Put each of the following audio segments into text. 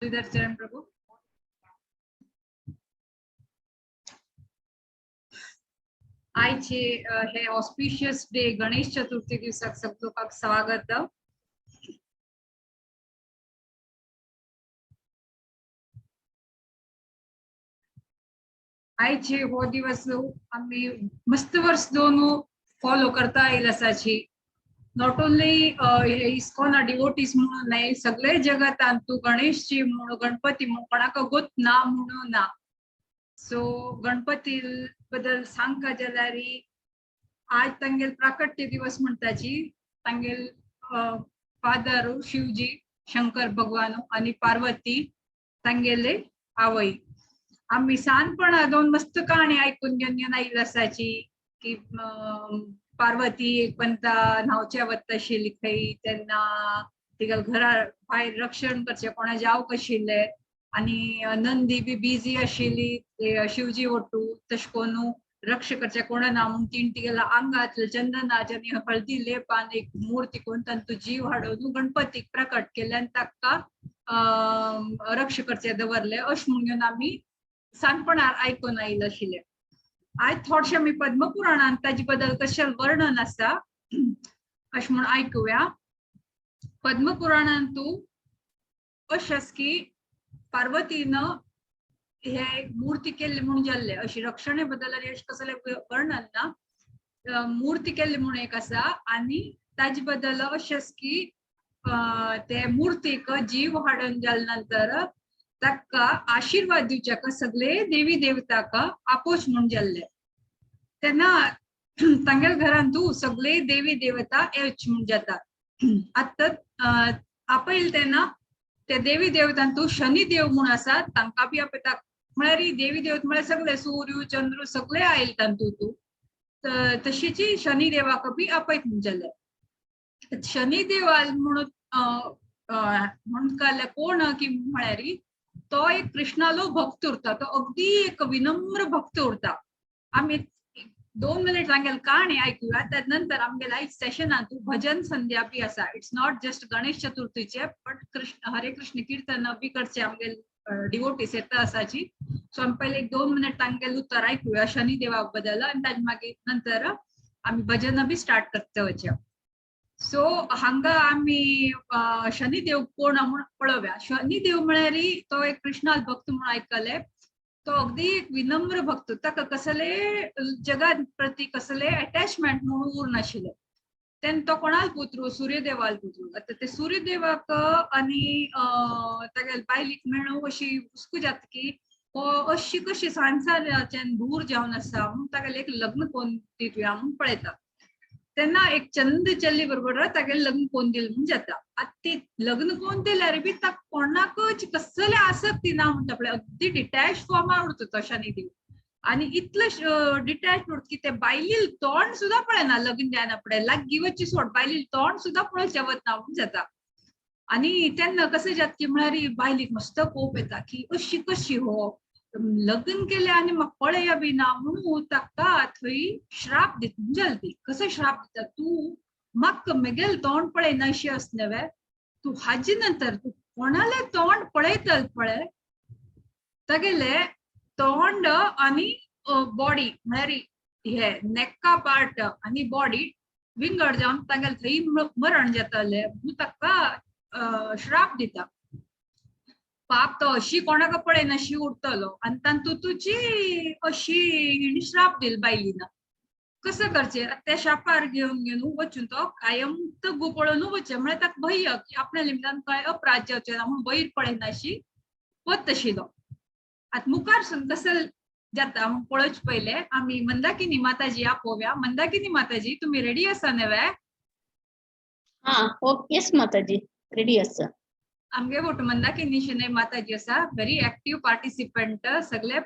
श्रीधर चरण प्रभु। आयचे हे auspicious day Ganesh Chaturthi दिवसाक सब लोकांक स्वागत। आयचे हो दिवस आमी मस्त वर्स दोन फॉलो करता आयल आसाची। Not only ISKCON devotees म्हणून न्हय, सगळे जगतांत तूं गणेशजी म्हणून गणपती म्हणून कोणाक गोत ना म्हणून ना। सो गणपती बद्दल सांगका जाल्यार आज तांगेल प्राकट्य दिवस म्हणटाची। तांगेल फादर शिवजी शंकर भगवान आनी पार्वती तांगेले आवय। आमी ल्हानपणा दोन मस्त काणी आयकून घेवन घेवन आयिल्ली आसाची की पार्वती एक पंता न्हांवच्या वता आशिल्ली खंय, तेन्ना तिका घरा भायर रक्षण करचें कोणा जावंक आशिल्लें आनी नंदी बी बिजी आशिल्ली शिवजी वटू, तशें करून रक्ष करचें कोणा ना म्हूण तिणें तिगेल्या आंगांतले चंदनाचे आनी हळदी लेपान एक मूर्ती करून तांचो जीव हाडून गणपतीक प्रकट केले आनी ताका रक्ष करचें दवरलें अशें म्हणून घेवन आमी ल्हानपणार आयकून आयिल्लें आशिल्लें। आयज थोडशें आमी पद्मपुराणांत ताजे बद्दल कशें वर्णन आसा अशें म्हूण आयकुया। पद्मपुराणांतू अशें आसा की पार्वतीन हे मूर्ती केल्ली म्हूण जाल्ले, अशी रक्षणे बद्दल आनी अशें कसलें वर्णन ना, मूर्ती केल्ली म्हूण एक आसा आनी ताजे बद्दल अशें आसा की ते मूर्तीक जीव हाडून जाले नंतर ताका आशीर्वाद दिवच्याक सगळे देवी देवताक आपोच म्हूण जाल्ले। तेन्ना तांगेल्या घरांत तूं सगळे देवी देवता येवच म्हूण जाता। आतां आपयल तेन्ना ते देवी देवतांत तूं शनी देव म्हूण आसा तांकां बी आपयता, म्हळ्यार देवी देवता म्हळ्यार सगळे सूर्य चंद्र सगळे आयल तांतू तूं, तशीची शनी देवाक बी आपयत म्हूण जाले। शनी देवाल म्हणून म्हणून काडले कोण की म्हळ्यार तो एक कृष्णालो भक्त उरता, तो अगदी एक विनम्र भक्त उरता। आमी 2 मिनिट तांगेल काणी आयकुया, त्या नंतर आमगेल्या एक सेशनांत भजन संध्या बी आसा। It's not just Ganesh चतुर्थीचे बट कृष्ण हरे कृष्ण कीर्तन बी करचे आमगेल डिवोटीस येता आसाची। सो आमी पयले एक 2 मिनिट तांगेल उतर आयकुया शनी देवा बद्दल आनी ताजे मागीर नंतर आमी भजन बी स्टार्ट करता वचया। सो हांगा आमी शनिदेव कोण म्हूण पळोवया। शनिदेव म्हळ्यार तो एक कृष्णाल भक्त म्हूण आयकले, तो अगदी एक विनम्र भक्त, ताका कसले जगात प्रती कसले अटॅचमेंट म्हणून उरनाशिल्लें। तेन्ना तो कोणाल पुत्र सूर्यदेवाल पुत्र। आतां ते सूर्यदेवाक आनी तागेले बायलीक मेळून अशी हुस्को जाता की हो अशी कशी संवसाराच्यान दूर जावन आसा म्हूण तागेलें एक लग्न कोण दिवया म्हूण पळयता। तेन्ना एक चंद चली बरोबर तागेलें लग्न कोण दिलें म्हूण जाता। आतां ती लग्न कोण दिल्यार बी ताका कोणाकच कसले आसक्ती ना म्हणटा पळय, अगदी डिटॅच फॉर्मार उरता तो शनिदेव। आनी इतलो डिटॅच उरता की ते बायलील तोंड सुद्दां पळयना लग्न जायना फुडें, लागीं वचची सोड बायलील तोंड सुद्दां पळोवचें वतना म्हूण जाता। आनी तेन्ना कशें जाता की म्हळ्यार बायलीक मस्त कोप येता की अशी कशी हो लग्न केलें आनी म्हाका पळया बी ना म्हणून ताका थंय श्राप दिता म्हूण जालें। ती कसो श्राप दिता, तूं म्हाका म्हगेलें तोंड पळयना अशी आसलें वे, तूं हाजे नंतर तूं कोणालें तोंड पळयतल पळय तागेलें तोंड आनी बॉडी म्हळ्यार हे नेक्का पार्ट आनी बॉडी विंगड जावन तागेलें थंय मरण जातलें म्हणून ताका श्राप दिता। पाप तो अशी कोणाक पळयना अशी उरतलो आनी तातूंत तुजी अशी हिणें श्राप दिल बायलीन। कसं करचें त्या शापार घेवन घेवन वचून तो कायम तगू पळोवन वचचें म्हळ्यार ताका भंय की आपल्या निमतान कांय अपराध जावचें ना म्हूण वयर पळयना अशी वत आशिल्लो। आतां मुखार सून कसं जाता म्हूण पळोवचें पयलें आमी मंदाकिनी माताजी आपोवया। मंदाकिनी माताजी तुमी रेडी आसा न्हय? हां ओके येस माताजी रेडी आसा। आमगे वट मंदाकिनी शणै माताजी आसा, व्हेरी एक्टीव पार्टिसिपंट, सगळे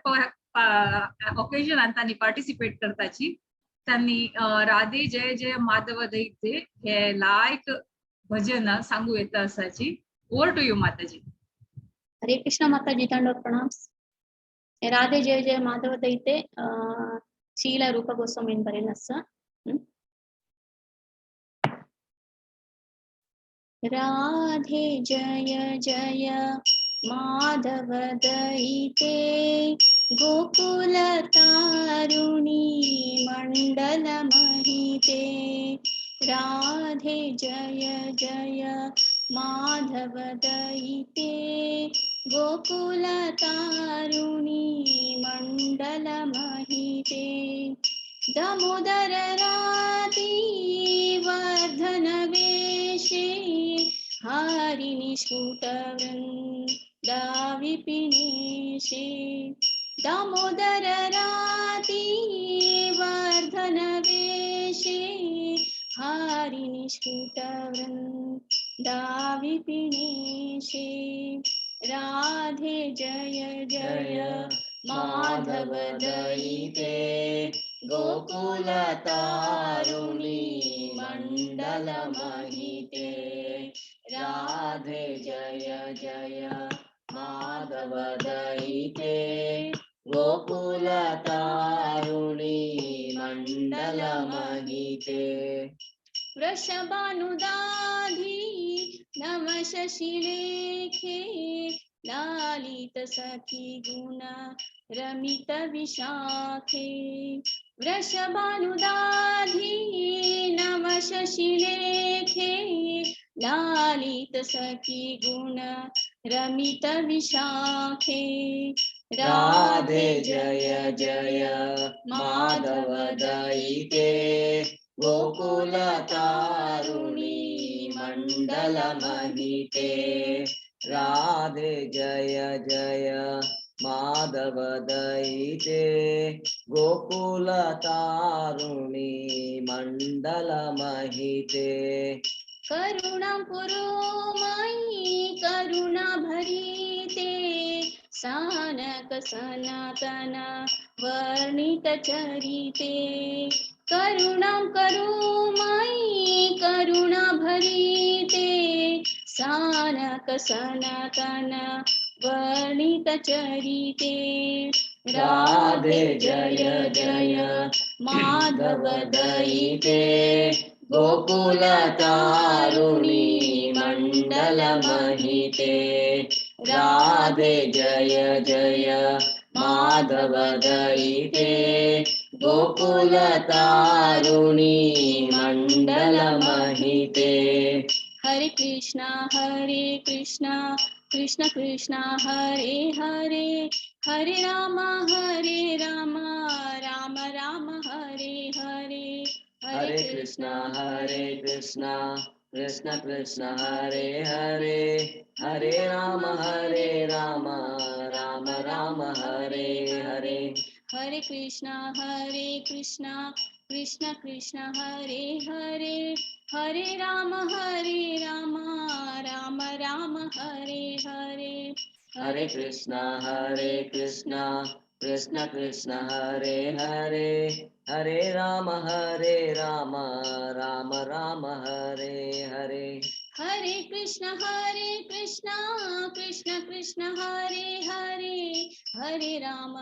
ओकेजनान तांणी पार्टिसिपेट करताची। तांणी राधे जय जय माधव दैते हे लायक भजन सांगू येता आसाची। Over to you Mataji. Hare Krishna Mataji, दंडवत प्रणाम। राधे जय जय माधव दैते शीला रूप गोस्वामी बरेल आसा। राधे जय जय माधव दयिते गोकुल तारुणी मंडल महिते। राधे जय जय माधव दयिते गोकुल तारुणी मंडल महिते। दामोदर राती वर्धन वेशे हारिणी स्फुटवृन्दा विपिनेशे। दामोदर राती वर्धन वेशे हारिणी स्फुटवृन्दा विपिनेशे। राधे जय जय माधव दयिते गोकुल तारुणी मंडल महिते। राधे जय जय माधव दयिते गोकुल तारुणी मंडल महिते। वृषभानुदाधि नव शशिलेखे लालित सखी गुण रमित विशाखे। वृषभानुदाधि नव शशिलेखे लालित सखी गुण रमित विशाखे। राधे जय जय माधव दयिते गोकुल तारुणी मंडल महिते। राधे जय जय माधव दयिते गोकुल तारुणी मंडल महिते। करुणा पुरो माई करुणा भरीते सानक सनातन वर्णित चरिते। करुणा करो माई करुणा भरीते सानक सनातन वर्णित चरिते। राधे जय जय माधव दयिते गोकुल तारुणी मंडल महिते। राधे जय जय माधव दयिते गोकुल तारुणी मंडल महिते। हरे कृष्णा कृष्ण कृष्ण हरे हरे हरे राम राम राम हरे हरे। हरे कृष्णा कृष्ण कृष्ण हरे हरे हरे राम राम राम हरे हरे। हरे कृष्णा कृष्ण कृष्ण हरे हरे हरे राम राम राम हरे हरे। हरे कृष्णा कृष्ण कृष्ण हरे हरे हरे राम राम राम हरे हरे। हरे कृष्ण कृष्ण कृष्ण हरे हरे हरे राम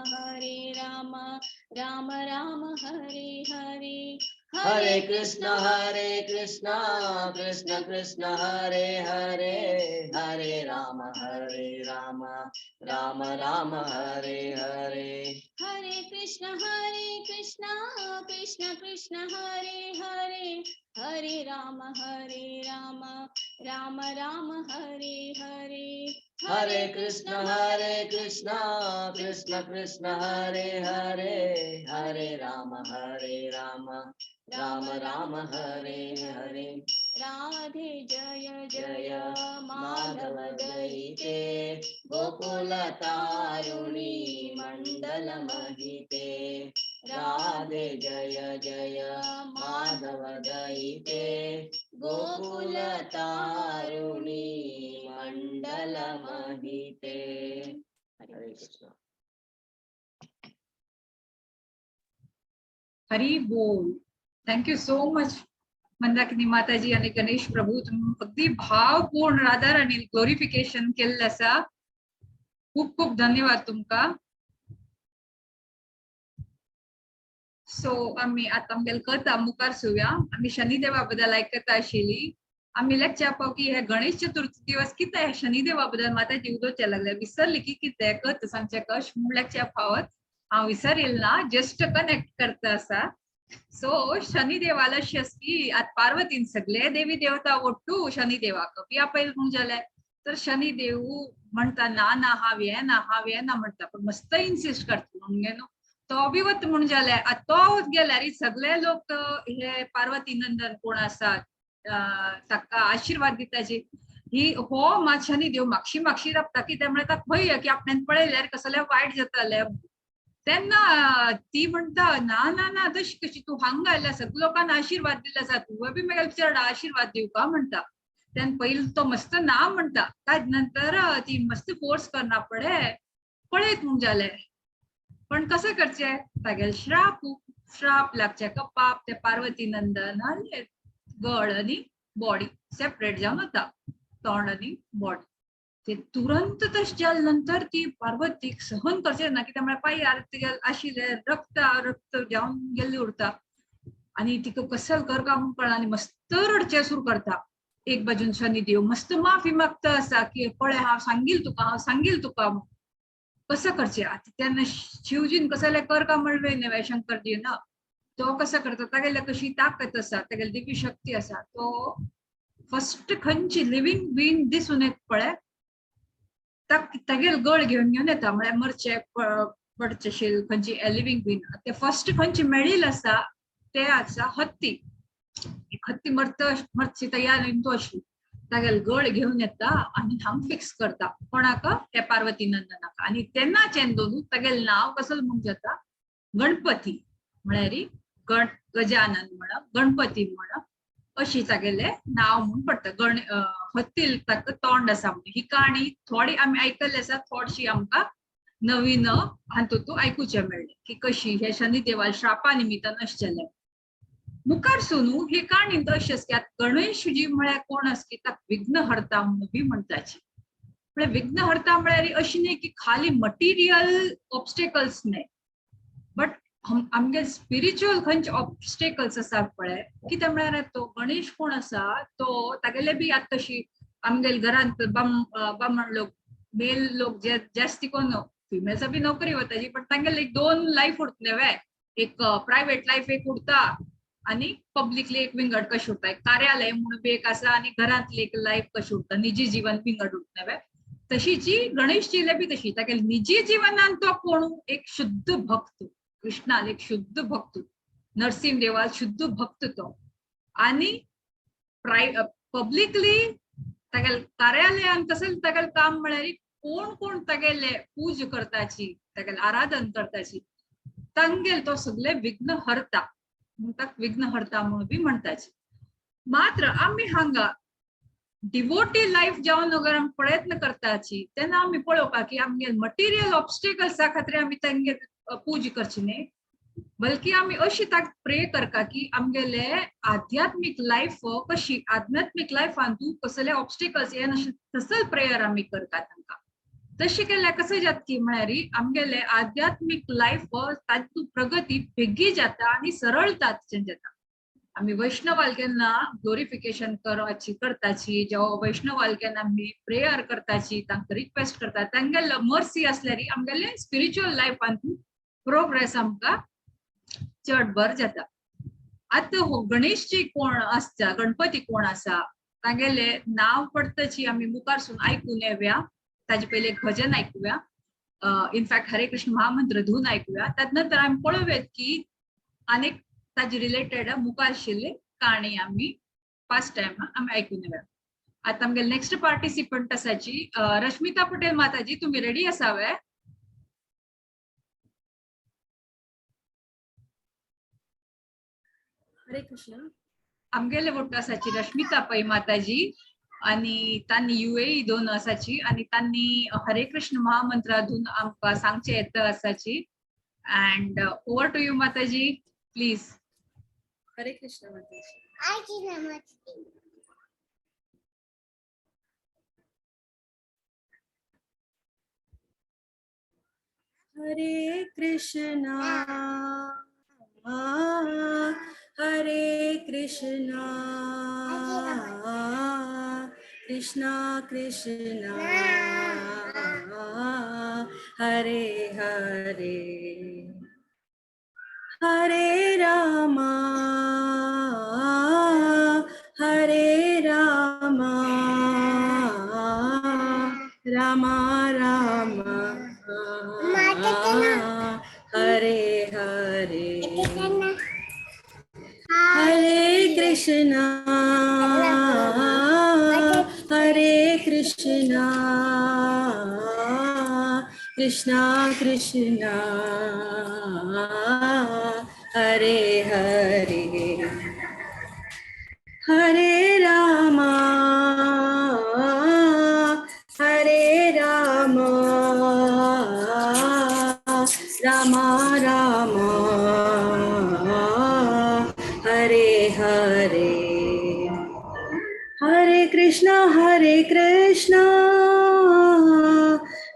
राम राम हरे हरे। हरे कृष्ण कृष्ण कृष्ण हरे हरे हरे राम राम राम हरे हरे। हरे कृष्ण कृष्ण कृष्ण हरे हरे हरे राम राम राम हरे हरे। हरे कृष्ण कृष्ण कृष्ण हरे हरे हरे राम राम राम हरे हरे। राधे जय जय माधव दयिते गोकुल तारुणी मंडल महिते। राधे जय जय माधव दयिते गोकुल तारुणी मंडल महिते। हरे कृष्ण। हरि बोल। Thank you so much Mandakini Mataji आणि गणेश प्रभू, तुम्ही अगदी भावपूर्ण राधाराणी ग्लोरिफिकेशन केल्लें आसा. खूप खूप धन्यवाद तुमका. सो आमी आतां आमगेले कथा मुखार सुया. आमी शनिदेवा बद्दल आयकता आशिल्ली. आमी लेक्चर पाव की हे गणेश चतुर्थी दिवस कितें हे शनिदेवा बद्दल माताजी उलोवचे लागले विसरली की कितें कत सांगचे कश म्हूण लेक्चर पावत हांव विसरील ना, जस्ट कनेक्ट करता आसा. सो शनिदेवाला अशी आसा की आतां पार्वतीन सगळे देवी देवता ಒಟ್ಟು शनिदेवाक बी आपयल म्हूण जालें तर शनिदेव म्हणटा ना ना हांव येना हांव येना म्हणटा, पण मस्त इन्सिस्ट करता म्हणून न्हू तो बी वता म्हूण जालें. आतां तो गेल्यार सगळे लोक हे पार्वती नंदन कोण आसात ताका आशिर्वाद दिताची ही हो मात शनिदेव मागशी मागशी राबता कित्याक म्हळ्यार ताका भंय की आपल्यान पळयल्यार कसलें वायट जातलें. तेन्ना ती म्हणटा ना ना ना तशी कशी तूं हांगा आयल्या सगळ्या लोकांना आशिर्वाद दिले आसा तुवें बी मागीर चड आशिर्वाद दिवका म्हणटा. तेन्ना पयलीं तो मस्त ना म्हणटा, ताजे नंतर ती मस्त फोर्स करना पडे पळयत म्हूण जालें. पण कसं करचें तागेले श्राप श्राप लागचे पाप ते पार्वती नंदन गळ आनी बॉडी सेपरेट जावन वता, तोंड आनी बॉडी. ते तुरंत तशें जाले नंतर ती पार्वतीक सहन करचें ना कित्याक म्हळ्यार पांयार तिगेले आशिल्लें रक्त रक्त जावन गेल्ली उरता आनी तिका कसल करका म्हूण कळना आनी मस्त रडचें सुरू करता. एक बाजून शनिदेव मस्त माफी मागता आसा की पळय हांव सांगील तुका हांव सांगील तुका कसं करचें. आतां तेन्ना शिवजीन कसलें करका म्हणलें न्हय शंकरजी ना तो कसो करता तागेले कशी ताकत आसा तागेली दिव्य शक्ती आसा तो फर्स्ट खंयची लिव्हिंग बीइंग दिसून येत पळय तागेल गळ घेवन घेवन येता म्हळ्यार मरचे पडचेशील खंयची लिव्हिंग बीइंग ते फर्स्ट खंयची मेळील आसा ते आसा हत्ती. एक हत्ती मरत मरची तयार तो आशिल्ली तागेल गळ घेवन येता आनी हांग फिक्स करता कोणाक त्या पार्वती नंदनाक. आनी तेन्नाच्यान दोनू तागेलें नांव कसो म्हूण जाता गणपती म्हळ्यार गण गजानन म्हणप गणपती म्हणप अशी तागेलें नांव म्हूण पडटा. गण हत्तील ताका तोंड आसा म्हणून ही काणी थोडी आमी आयकल्ली आसा, थोडशी आमकां नवीन हातूंत आयकुचें मेळ्ळें की कशी हे शनिदेवा श्रापा निमित्तान अशें जालें. मुखार सोनू ही काणी अशी आसा की आतां गणेशजी म्हळ्यार कोण आसा की ताका विघ्नहर्ता म्हणून बी म्हणटाची. म्हळ्यार विघ्नहर्ता म्हळ्यार अशी न्ही की खाली मटिरियल ऑब्स्टेकल्स न्हय बट आमगे स्पिरिच्युअल खंयचे ऑब्स्टेकल्स आसा पळय कितें म्हळ्यार तो गणेश कोण आसा तो तागेले बी आतां तशी आमगेले घरांत बामण लोक मेल लोक जे जास्ती कोण फिमेल्सा बी नोकरी वताची पण तांगेले एक दोन लायफ उरतले वे एक प्रायवेट लायफ एक उरता आनी पब्लिकली एक विंगड कशें उरता, एक कार्यालय म्हणून बी एक आसा आनी घरांतली एक लायफ कशें उरता निजी जीवन विंगड उरता वे. तशीची गणेशजीले बी तशी तागेले निजी जीवनान तो कोण एक शुद्ध भक्त कृष्णाल एक शुद्ध भक्त नरसिंह देवाल शुद्ध भक्त तो आनी पब्लिकली तागेले कार्यालयान तशें तागेलें काम म्हळ्यार कोण कोण तागेले पूज करताची तागेले आराधन करताची तांगेल तो सगळे विघ्न हरता म्हणटात विघ्नहर्ता म्हणून बी म्हणटाची. मात्र आमी हांगा डिवोटी लायफ जावन अगर आमी प्रयत्न करताची तेन्ना आमी पळोवपाक की आमगे मटिरियल ऑब्स्टेकल्सा खातीर आमी तांगे पूज करची न्ही बल्कि आमी अशी ताका प्रे करता की आमगेले आध्यात्मीक लायफ कशी आध्यात्मीक लायफान तूं कसले ऑब्स्टेकल्स येनाशे तसल प्रेयर आमी करता तांकां. तशें केल्यार कसं जाता की म्हळ्यार आमगेले आध्यात्मीक लायफ तातूंत प्रगती बेगी जाता आनी सरळता जाता. आमी वैष्णवाल केन्ना ग्लोरिफिकेशन करची करताची जेव्हा वैष्णवाल केन्ना आमी प्रेयर करताची तांकां रिक्वेस्ट करता तांगेले मर्सी आसल्यार आमगेले स्पिरिच्युअल लायफान प्रोग्रेस आमकां चड बर जाता. आतां हो गणेशजी कोण आसता गणपती कोण आसा तांगेले नांव पडतची आमी मुखारसून आयकून येवया. ताजे पयलीं एक भजन आयकुया, इनफॅक्ट हरे कृष्ण महामंत्र धून आयकुया. ताजे नंतर आमी पळोवया की आनीक ताजे रिलेटेड मुखार आशिल्ली काणी आमी फर्स्ट टायम आमी आयकून येवया. आतां आमगे नेक्स्ट पार्टिसिपंट आसाची रश्मिता पटेल माताजी, तुमी रेडी आसा वे? हरे कृष्ण. आमगेले वट्ट आसाची रश्मिता पै माताजी आणि तांनी युएई दोन आसाची आणि तांनी हरे कृष्ण महामंत्रा धून आमकां सांगचे येता आसाची. And over to you Mataji, please. Hare Krishna Mataji. Hare Krishna Hare Krishna, Krishna Krishna, Hare Hare, Hare Rama, Hare Rama, Rama Rama, Hare Hare, Hare Krishna, Hare Krishna, Krishna Krishna, Hare Hare, Hare Rama, Hare Rama, Rama Rama, Hare Hare, Hare Krishna, Hare Krishna,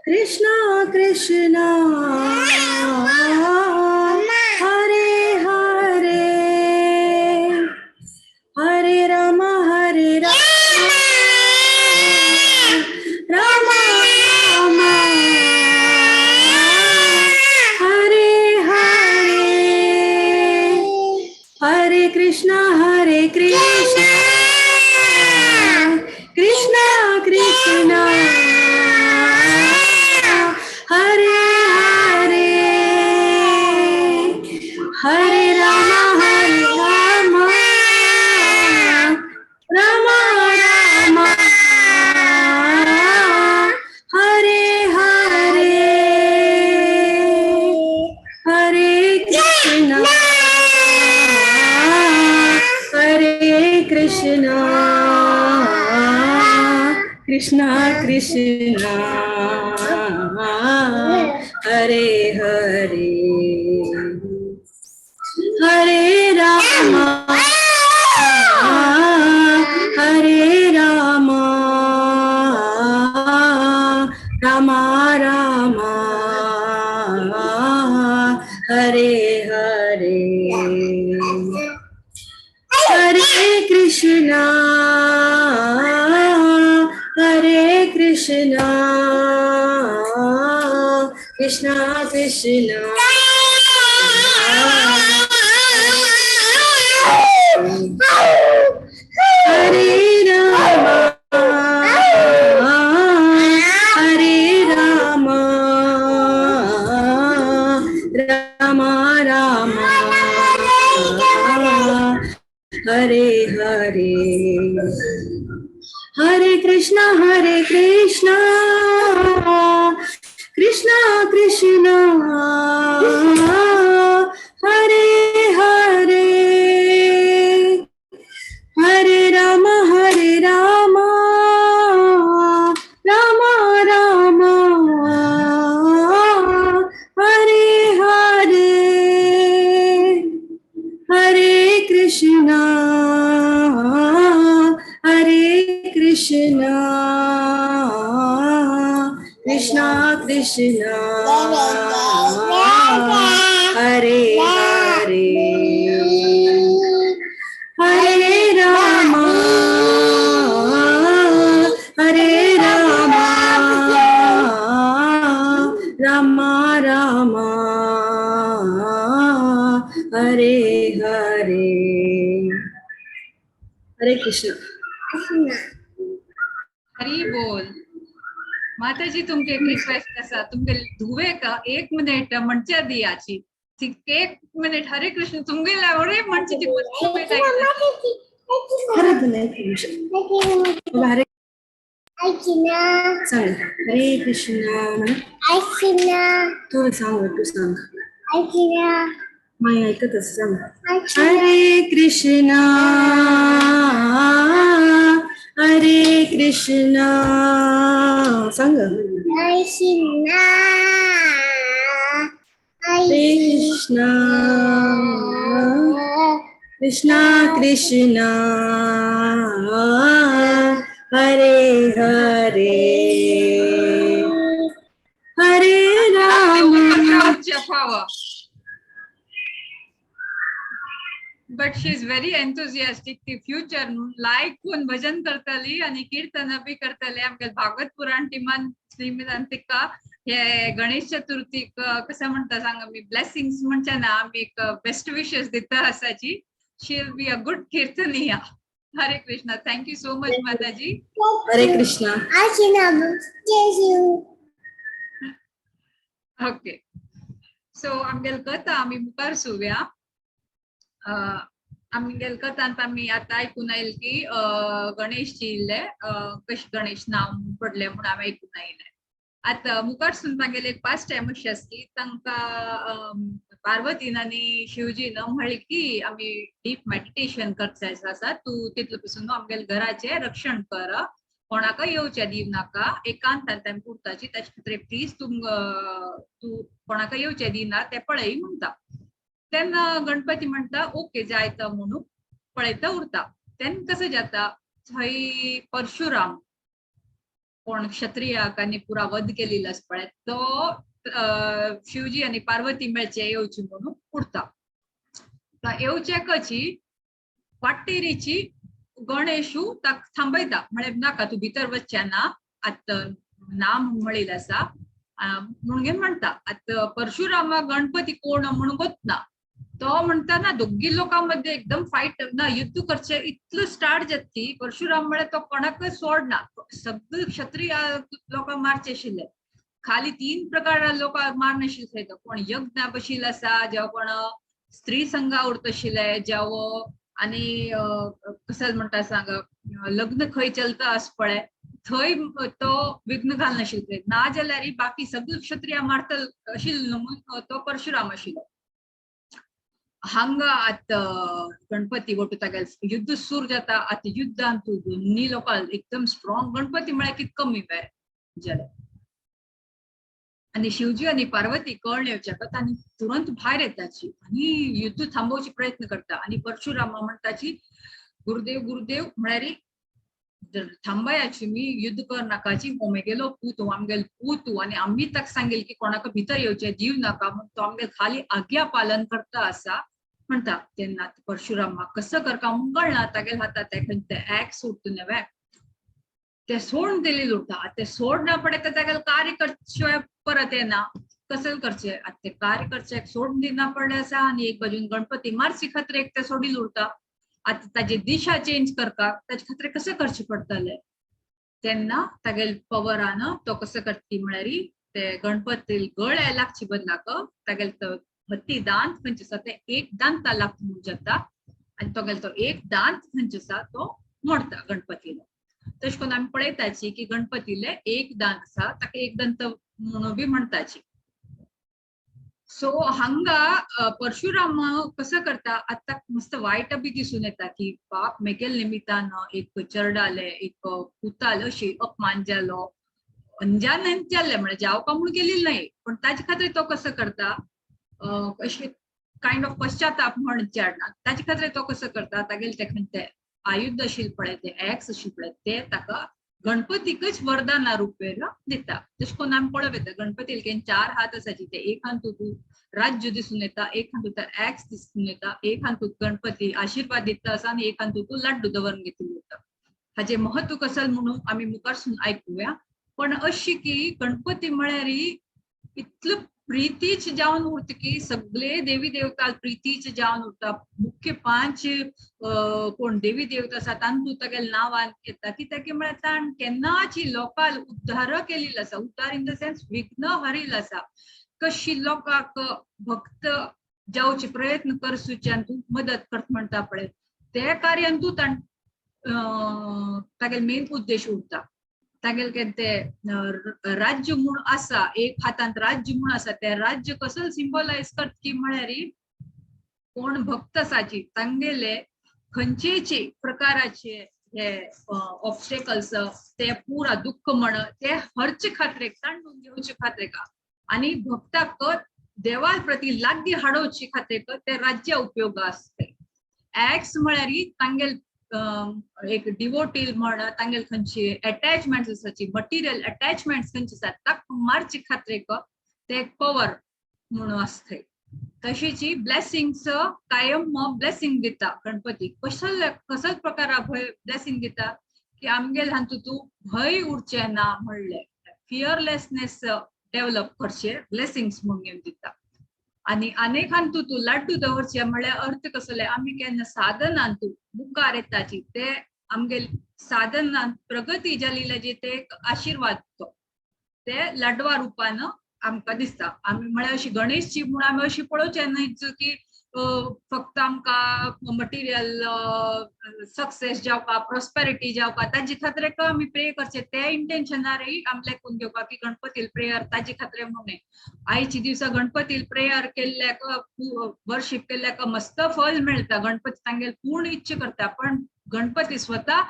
Krishna Krishna, Hare Hare, Hare Rama, Hare Rama, Rama Rama, Hare Hare, Hare Krishna, Hare Krishna, Krishna Krishna, Hare Hare, Hare Rama, Hare Rama, Rama Rama, Hare Hare, Hare Krishna, Hare Krishna, Krishna Krishna, Hare Hare, Hare Rama, Hare Rama, Rama Rama, Hare Hare, Hare Krishna, Hare Krishna, Krishna Krishna, Hare Rama, Hare Rama, Rama Rama, Hare Hare, Hare Krishna, Hare Krishna, Krishna Krishna, Hare Hare, Hare Rama, Hare Rama, Rama Rama, Hare Hare, Hare Krishna, Hare Krishna, Krishna Krishna, Hare Hare, Hare Rama, Hare Rama, Rama Rama, Hare Hare, Hare Krishna. Hari बोल. माताजी, तुमके एक request आसा. तुमगे धुवेक एक minute म्हणच्या दियाची ती. एक मिनिट हरे कृष्ण तुमगेले आवडे म्हणची ती. हरे, एक निमिष बाबा. हरे सांग, हरे कृष्ण म्हणा. तू सांग, तू सांग. माई ऐकत असं सांग. हरे कृष्णा, हरे कृष्णा, सांग. हरे कृष्णा, कृष्णा कृष्णा, हरे हरे, हरे राम. जपावं. But she is very enthusiastic. ती फ्युचर लायक कोण भजन करतली आणि कीर्तन बी करतली. आमगे भागवत पुराण टिमान निमित्तान तिका हे गणेश चतुर्थीक कसं म्हणटा सांग, आमी ब्लेसिंग्स म्हणचे ना, आमी एक बेस्ट विशेस दिता आसाची. She will be a good kirtaniya. Hare Krishna. Thank you so much, Mataji. Hare Krishna. Jai Shiv. Okay, so आमगेल कथा आमी मुखार सुव्या. आमगेल कथांत आमी आतां आयकून आयल की गणेशची इल्ले कशें गणेश नांव पडलें म्हूण आमी आयकून आयले. आतां मुखार सून तांगेले एक पास्ट टायम अशी आसा की तांकां पार्वतीन आनी शिवजीन म्हणलें की आमी डीप मेडिटेशन करचे आसा, तूं तितले पसून आमगेले घराचें रक्षण कर, कोणाकय येवचें दिव नाका, एकांतान तांकां उरताची, ताचे खातीर प्लीज तूं तूं कोणाकय येवचें दिना तें पळय म्हणटा. तेन्ना गणपती म्हणटा ओके जायत म्हणून पळयता उरता. तेन्ना कसं जाता, थंय परशुराम कोण क्षत्रियाक आनी पुरा वध केलेलो आसा पळय, तो शिवजी आनी पार्वती मेळचे येवची म्हणून उरता. येवचे कची वाटेरीची गणेशू ताका थांबयता, म्हळ्यार नाका तूं भितर वचचें ना, आतां ना म्हूण म्हणिल्लें आसा म्हणून म्हणटा. आतां परशुरामा गणपती कोण म्हणून ना, तो म्हणटा ना दोगी लोकां मध्ये एकदम फायट ना युद्ध करचे इतलो स्टार्ट जाता की परशुराम म्हळ्यार तो कोणाकच सोडना, सगळे क्षत्रिय लोकांक मारचे आशिल्ले. खाली तीन प्रकार लोकांक मारनाशिल्ले, कोण यज्ञ बशिल्लो आसा, जेव्हा कोण स्त्री संघा उरता आशिल्ले, जेव्हा आनी कसं म्हणटा सांग, लग्न खंय चलता आस पळय थंय तो विघ्न घालनाशिल्ले, ना जाल्यार बाकी सगळे क्षत्रिय मारतल आशिल्लो म्हणून तो परशुराम आशिल्लो. हांगा आतां गणपती वटू तागेले युद्ध सुरू जाता. आतां युद्धांत दोन्ही लोकांक एकदम स्ट्रॉंग, गणपती म्हळ्यार कित कमी वे जालें. आनी शिवजी आनी पार्वती कर्ण येवच्या आनी तुरंत भायर येताची आनी युद्ध थांबोवचे प्रयत्न करता. आनी परशुरामा म्हणटाची गुरुदेव गुरुदेव म्हळ्यार थांबयाची मी युद्ध कर नाकाची, हो मेगेलो पूत, हो आमगेलो पूत, आनी आमी ताका सांगेल की कोणाक भितर येवचें दिव नाका म्हूण, तो आमगेल खाली आज्ञा पालन करता आसा म्हणटा. तेन्ना परशुरामा कसं करका म्हूण कळना, तागेल हातात ते एक्स उरता न्हय ते सोडून दिलेलं उरता. ते सोडना पडे तर तागेल कार्य करशिवाय परत येना, कसं करचे. आतां ते कार्य करचे सोडून दिना पडले आसा आनी एक बाजून गणपती मारची खातीर एक ते सोडील उरता. आतां ताजी दिशा चेंज करपाक ताजे खातीर कशें करचें पडटलें. तेन्ना तागेल पवरान तो कसो करता म्हळ्यार ते गणपती गळ्या लागचे बदलाक तागेल तो हत्ती दांत खंयचे आसा ते एक दांता लागता म्हूण जाता आनी तोगेलो तो एक दांत खंयचे आसा तो मोडता गणपतीलो. तशें करून आमी पळयताची की गणपतीले एक दांत आसा, ताका एक दंत म्हणून बी म्हणटाची. सो हांगा परशुराम कसं करता, आतां मस्त वायट बी दिसून येता की बाप मेगेल निमित्तान एक चरडाले एक पुताल अशी अपमान जालो, अंजान जाल्ले म्हळ्यार जावपा म्हूण केलेली नाही, पण ताजे खातीर तो कसो करता अशें कायंड ऑफ पश्चाताप म्हण ना, ताजे खातीर तो कसो करता तागेले ते खंय ते आयुध आशिल्ले पळय ते एक्स आशिल्ले पळय ते ताका गणपतीकच वरदाना रुपेर दिता. तशें करून आमी पळोवप येता गणपतीक चार हात आसाची, ते एक हातूंत राज्य दिसून येता, एक हातूंत एक्स दिसून येता, एक हातूंत गणपती आशिर्वाद दिता आसा आनी एक हातूंत लाड्डू दवरून घेतिल्लो उरता. हाजें महत्व कसल म्हणून आमी मुखारसून आयकुया. पण अशी की गणपती म्हळ्यार इतलो प्रितीच जावन उरता की सगळे देवी देवता प्रितीच जावन उरता. मुख्य पांच कोण देवी देवता आसा तांतूत तागेले नांवान येता कित्याक म्हळ्यार ताण केन्नाची लोकांक उद्धार केलेलो आसा, उद्धार इन the sense विघ्न हरिल आसा. कशी लोकांक भक्त जावचे प्रयत्न करसूच्यान तूं मदत करता म्हणटा पळय ते कार्यान तूं ताण तागेलो मेन उद्देश उरता. तागेले केन्ना ते राज्य म्हूण आसा, एक हातांत राज्य म्हूण आसा, ते राज्य कसो सिम्बोलायज करता की म्हळ्यार कोण भक्त आसाची तांगेले खंयचेचे प्रकाराचे हे ऑब्स्टेकल्स ते पुरा दुःख म्हण ते हरचे खात्रेक तांडून घेवचे खात्रेक आनी भक्ताक देवा प्रती लागीं हाडोवचे खातीर ते राज्य उपयोग आसते. एक्स म्हळ्यार तांगेल एक डिवोटील म्हण तांगेल खंयची अटॅचमेंट आसाची मटिरियल अटॅचमेंट खंयचे आसा ताका मारचे खात्रेक ते एक पवर म्हणून आसते. तशीची ब्लेसिंग्स कायम ब्लेसिंग दिता गणपती. कसल कसल प्रकार ब्लेसिंग दिता की आमगेल हातूंत तूं भंय उरचें ना म्हणलें, फियरलेसनेस डेव्हलप करचे ब्लेसिंग्स म्हणून घेवन दिता. आनी अनेक हातूंत तूं लाड्डू दवरचे म्हळ्यार अर्थ कसले, आमी केन्ना साधनान तूं मुखार येताची ते आमगेल साधनान प्रगती जाली ते एक आशिर्वाद, तो ते लाडवा रुपान आमकां दिसता. आमी म्हळ्यार अशी गणेशची म्हूण आमी अशी पळोवचें न्हय की फक्त आमकां मटिरियल सक्सेस जावपा, प्रॉस्पेरिटी जावपा, ताजे खातीर आमी प्रे करचे ते इंटेन्शनारय आमी लेखून घेवपा की गणपतील प्रेयर ताजे खातीर म्हणून. आयच्या दिवसा गणपतील प्रेयर केल्ल्याक, वर्शीप केल्ल्याक मस्त फल मेळटा. गणपती तांगेल पूर्ण इच्छा करता. पण गणपती स्वता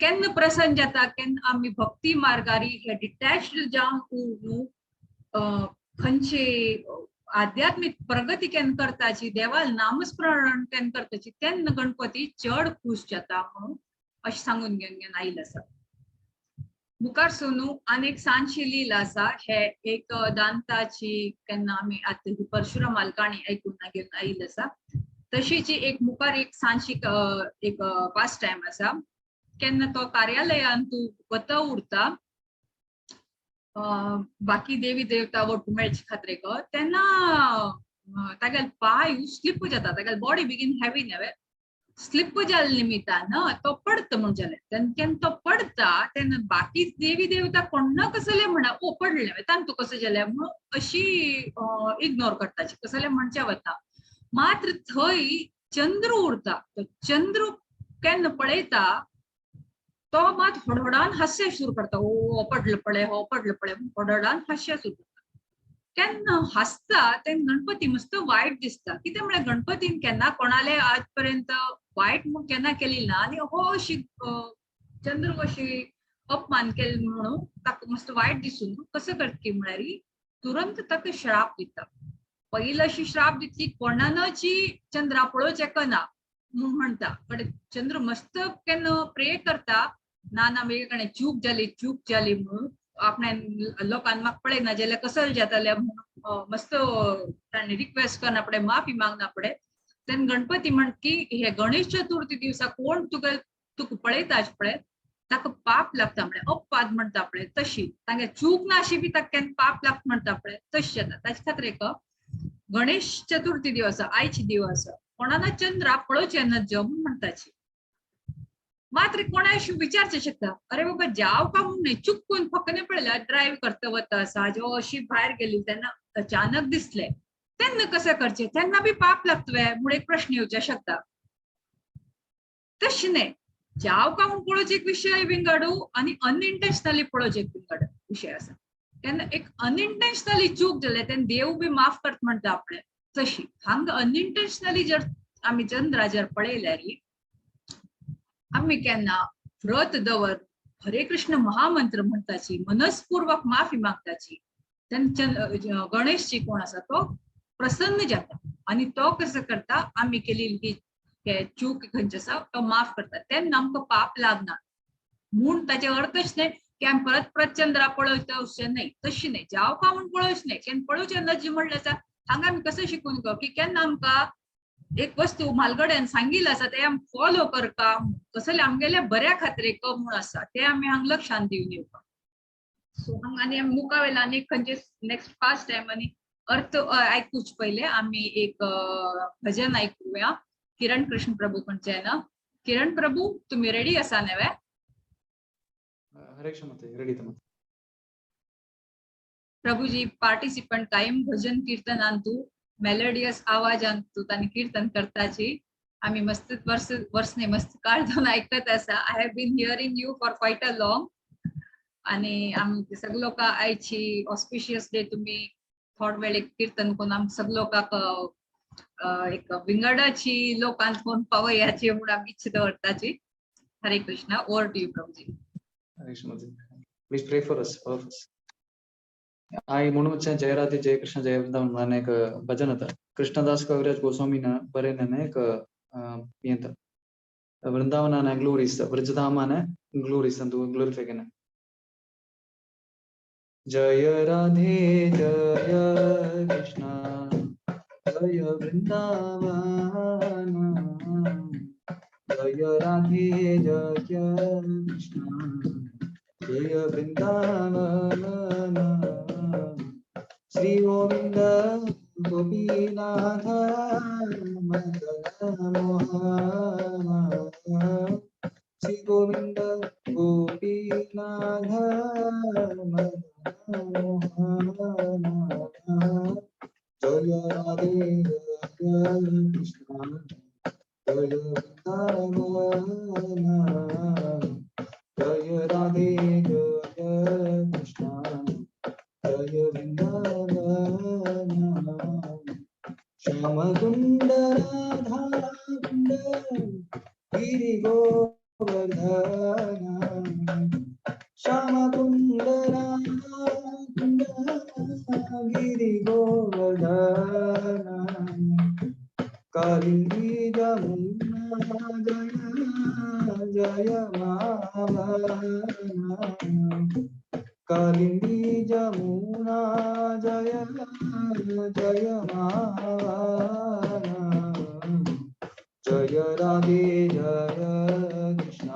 केन्ना प्रसन्न जाता, केन्ना आमी भक्ती मार्गारी हे डिटॅच्ड जावन न्हू खंयची आध्यात्मिक प्रगती केन्ना करताची, देवाल नामस्मरण केन्ना करताची, तेन्ना गणपती चड खूश जाता म्हणून अशें सांगून घेवन घेवन आयिल्लें आसा. मुखार सोनू आनी एक सांजशी लीला आसा. हे एक दांताची केन्ना आमी आतां ही परशुरामाल काणी आयकून घेवन आयिल्लें आसा. तशीच एक मुखार एक सांजशी एक पास टायम आसा, केन्ना तो कार्यालयान तूं वता उरता बाकी देवी देवता वटू मेळचे खातीर, तेन्ना तागेले पांय स्लिप जाता, तागेले बॉडी बेगीन हेवी न्हय, स्लिप जाल्ले निमित्तान तो पडता म्हूण जालें. तेन्ना केन्ना तो पडता तेन्ना बाकी देवी देवता कोण्ण कसले म्हणा, ओ पडले तांतू कसं जालें म्हणून अशी इग्नोर करताची, कसले म्हणचे वता. मात्र थंय चंद्र उरता. तो चंद्र केन्ना पळयता तो मात होडहोडान हास्य सुरू करता. ओ पडलं पळे, हो पडलं पळे, होडहोडान हास्य सुरू करता. केन्ना हासता तेन्ना गणपती मस्त वायट दिसता. कितें म्हळ्यार गणपतीन केन्ना कोणाले आजपर्यंत वायट म्हूण केन्ना केली ना आनी हो अशी चंद्र अशी अपमान केले म्हणून ताका मस्त वायट दिसून कसं करता म्हळ्यार तुरंत ताका श्राप दिता. पयलीं अशी श्राप दितली, कोणानची चंद्रा पळोवचें ना म्हूण म्हणटा. पण चंद्र मस्त केन्ना प्रे करता, ना ना मेरे कडेन चूक जाली, चूक जाली म्हणून आपणे लोकांक म्हाका पळयना जाल्यार कसल जातलें म्हणून मस्त ताणें रिक्वेस्ट करना पडे, माफी मागना पडे. तेन्ना गणपती म्हण की हे गणेश चतुर्थी दिवसा कोण तुका तुका पळयता पळय ताका पाप लागता, म्हळ्यार अपवाद म्हणटा पळय तशी तांगे चूक ना अशी बी ताका केन्ना पाप लागता म्हणटा पळय तशी जाता. ताचे खातीर एक गणेश चतुर्थी दिवस आयची दिवस कोणाना चंद्रा पळोवचें नज म्हूण म्हणटाची. मात्र कोणाय विचारचे शकता, अरे बाबा जाव का म्हणून न्हय, चुकून फक्त न्ही पळयल्यार ड्रायव्ह करता वता आसा जो अशी भायर गेली तेन्ना अचानक दिसले तेन्ना कशें करचें, तेन्ना बी पाप लागतले म्हूण एक प्रश्न येवचे शकता. तशें न्हय, जाव का म्हूण पळोवचें एक विशय विंगडू आनी अनइंटेन्शनली पळोवचें एक विंगड विशय आसा. तेन्ना एक अनइंटेन्शनली चूक जाले तेन्ना देव बी माफ करता म्हणटा आपणे. तशी हांगा अनइंटेन्शनली जर आमी चंद्रा जर पळयल्यार आमी केन्ना व्रत दवर हरे कृष्ण महामंत्र म्हणटाची, मनस्पूर्वक माफी मागताची, तेन्ना गणेशची कोण आसा तो प्रसन्न जाता आनी तो कसो करता, आमी केलेली ही चूक खंयची आसा तो माफ करता, तेन्ना आमकां पाप लागना. म्हूण ताचे अर्थच न्हय की आमी परत परत चंद्रा पळोवता अशें न्हय, तशी न्हय, जाव का म्हूण पळोवचें न्हय. केन्ना पळोवचें नज म्हणलें आसा हांगा आमी कसं शिकून घेवप की केन्ना आमकां एक वस्तू म्हालगड्यान सांगिल्लें आसा ते आमी फॉलो करता, कसले आमगेल्या बऱ्या खातीर म्हूण आसा ते आमी हांगा लक्षांत दिवन येवपाक. सो हांगा आनी आमी मुखा वयल्यान आनी खंयचे नेक्स्ट फास्ट टायम आनी अर्थ आयकुच पयले आमी एक भजन आयकुया किरण कृष्ण प्रभू खंयचे ना. किरण प्रभू, तुमी रेडी आसा न्हय? हरे कृष्ण माते, रेडी तमा. प्रभुजी पार्टिसिपंट कायम भजन कीर्तन अंतू मेलोडियस आवाज अंतू तांणी कीर्तन करताची आमी मस्त वर्स वर्सने मस्त काळ जावन आयकत आसा. I have been hearing you for quite a long आणि आमी सगळे लोकां आयची ऑस्पिशियस डे तुम्ही थोड वेळ एक कीर्तन करून आम सगळे लोकांक एक विंगडाची लोकांत कोण पावयाची म्हणून आमी इच्छा दवरताची. Hare Krishna, over to you Prabhuji. Hare Krishna Mataji. Please pray for us, all of us. आई म्हणून जय राधे जय कृष्ण जय वृंदावन म्हणून एक भजन होता. कृष्णदास कविराज गोस्वामीನ ಬರೆನ एक ಎಂತ ವೃಂದಾವನ ಗ್ಲೋರೀಸ್, ಬ್ರಜಧಾಮನ ಗ್ಲೋರೀಸ್ ಅಂತ ಗ್ಲೋರಿಫೈ. जय राधे जय कृष्ण जय वृंदावन, जय राधे जय कृष्ण जय वृंदावन। श्री गोविंद गोपीनाथ मदन मोहन, श्री गोविंद गोपीनाथ मदन मोहन, जय राधे जय कृष्ण जय वृंदावन, जय राधे जय कृष्ण जय वृंदावन। श्याम कुंड राधा कुंड गिरि गोवर्धन, श्याम कुंड राधा कुंड गिरि गोवर्धन, कालिंदी जमुना जय जय मावन, कालिंदी जमुना जय जय मावन, जय राधे जय कृष्ण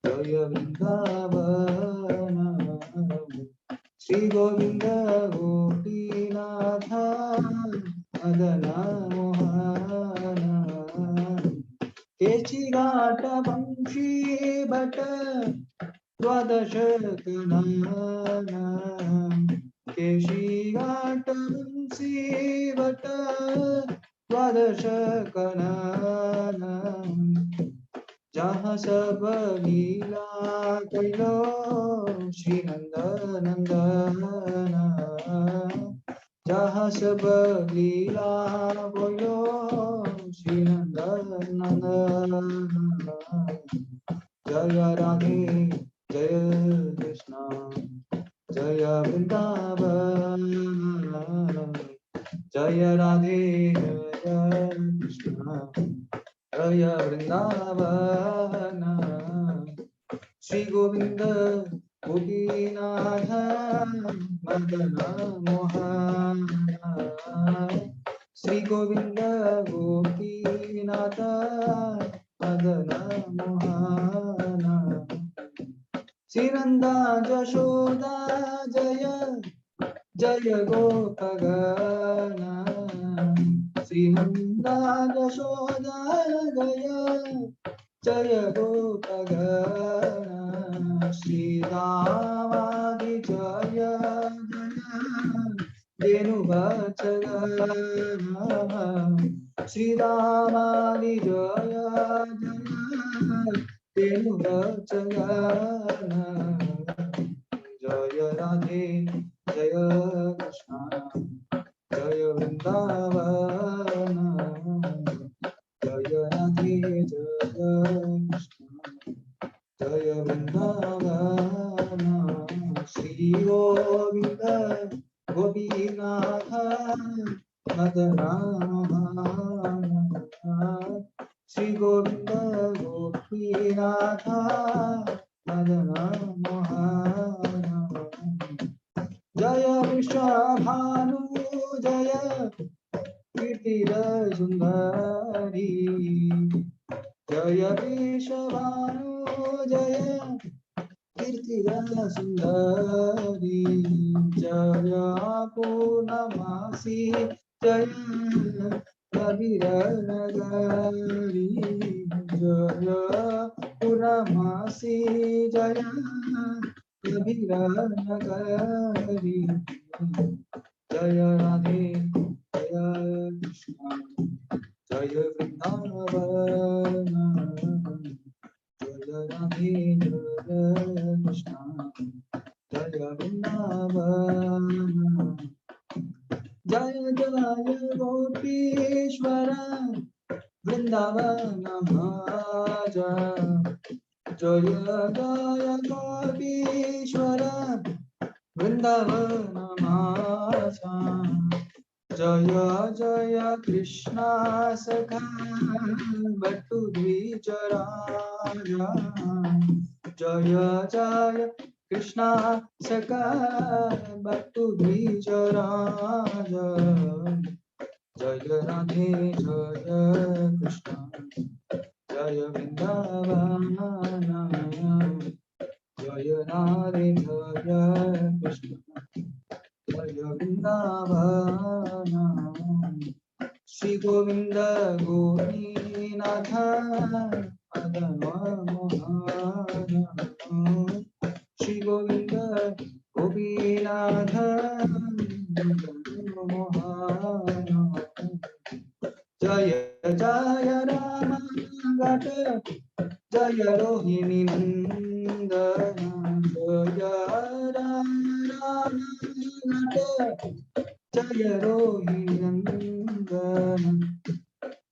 जय वृंदावन। श्री गोविंद गोपीनाथ मदन मोहन, केची घाट बंशी भट द्वादश कनन, केशी घाट बंशी भट द्वादश कनन, जहाँ सब लीला कैलो श्री नंद नंदन, जहाँ सब लीला बोलो श्री नंद नंदन, जय राधे जय कृष्ण जय वृंदावन, जय राधे जय कृष्ण जय वृंदावन। श्री गोविंद गोपीनाथ मदन मोहन, श्री गोविंद गोपीनाथ मदन मोहन, श्री नंदा जशोदा जय जय गोपगण, श्री नंदा जशोदा जय जय गोपगण, श्री रामादि जय जय वेणुवचगण, श्री रामादि जय जय वेणुवचगण, जय राधे जय कृष्ण जय वृंदावन, जय राधे जय कृष्ण जय वृंदावन। श्री गोविंद गोपीनाथ मदन मोहन, श्री गोविंद गोपीनाथ मदन मोहन, जय वृषभानु जय कीर्तिर सुंदरी, जय वृषभानु जय कीर्तिर सुंदरी, जय पूर्णमासी जय कबीर नगरी, जय पूर्णमासी जय कबीर नगरी, जय राधे जय कृष्ण जय वृंदावन, जय राधे जय कृष्ण जय वृंदावन। जय जय गोपीश्वर वृंदावन भज, जय जय गोपीश्वर वृंदावन भज, जय जय कृष्ण सखा बटु द्विजराजा, जय जय कृष्ण सखा बटु द्विजराजा, जय जय राधे जय कृष्ण जय वृंदावन जय राधे जय कृष्ण जय वृंदावन। श्री गोविंद गोपीनाथ मदन मोहन श्री गोविंद गोपीनाथ मदन मोहन जय जय राम घट जय रोहिणी नंदन जय राम राम घट जय रोहिणी नंदन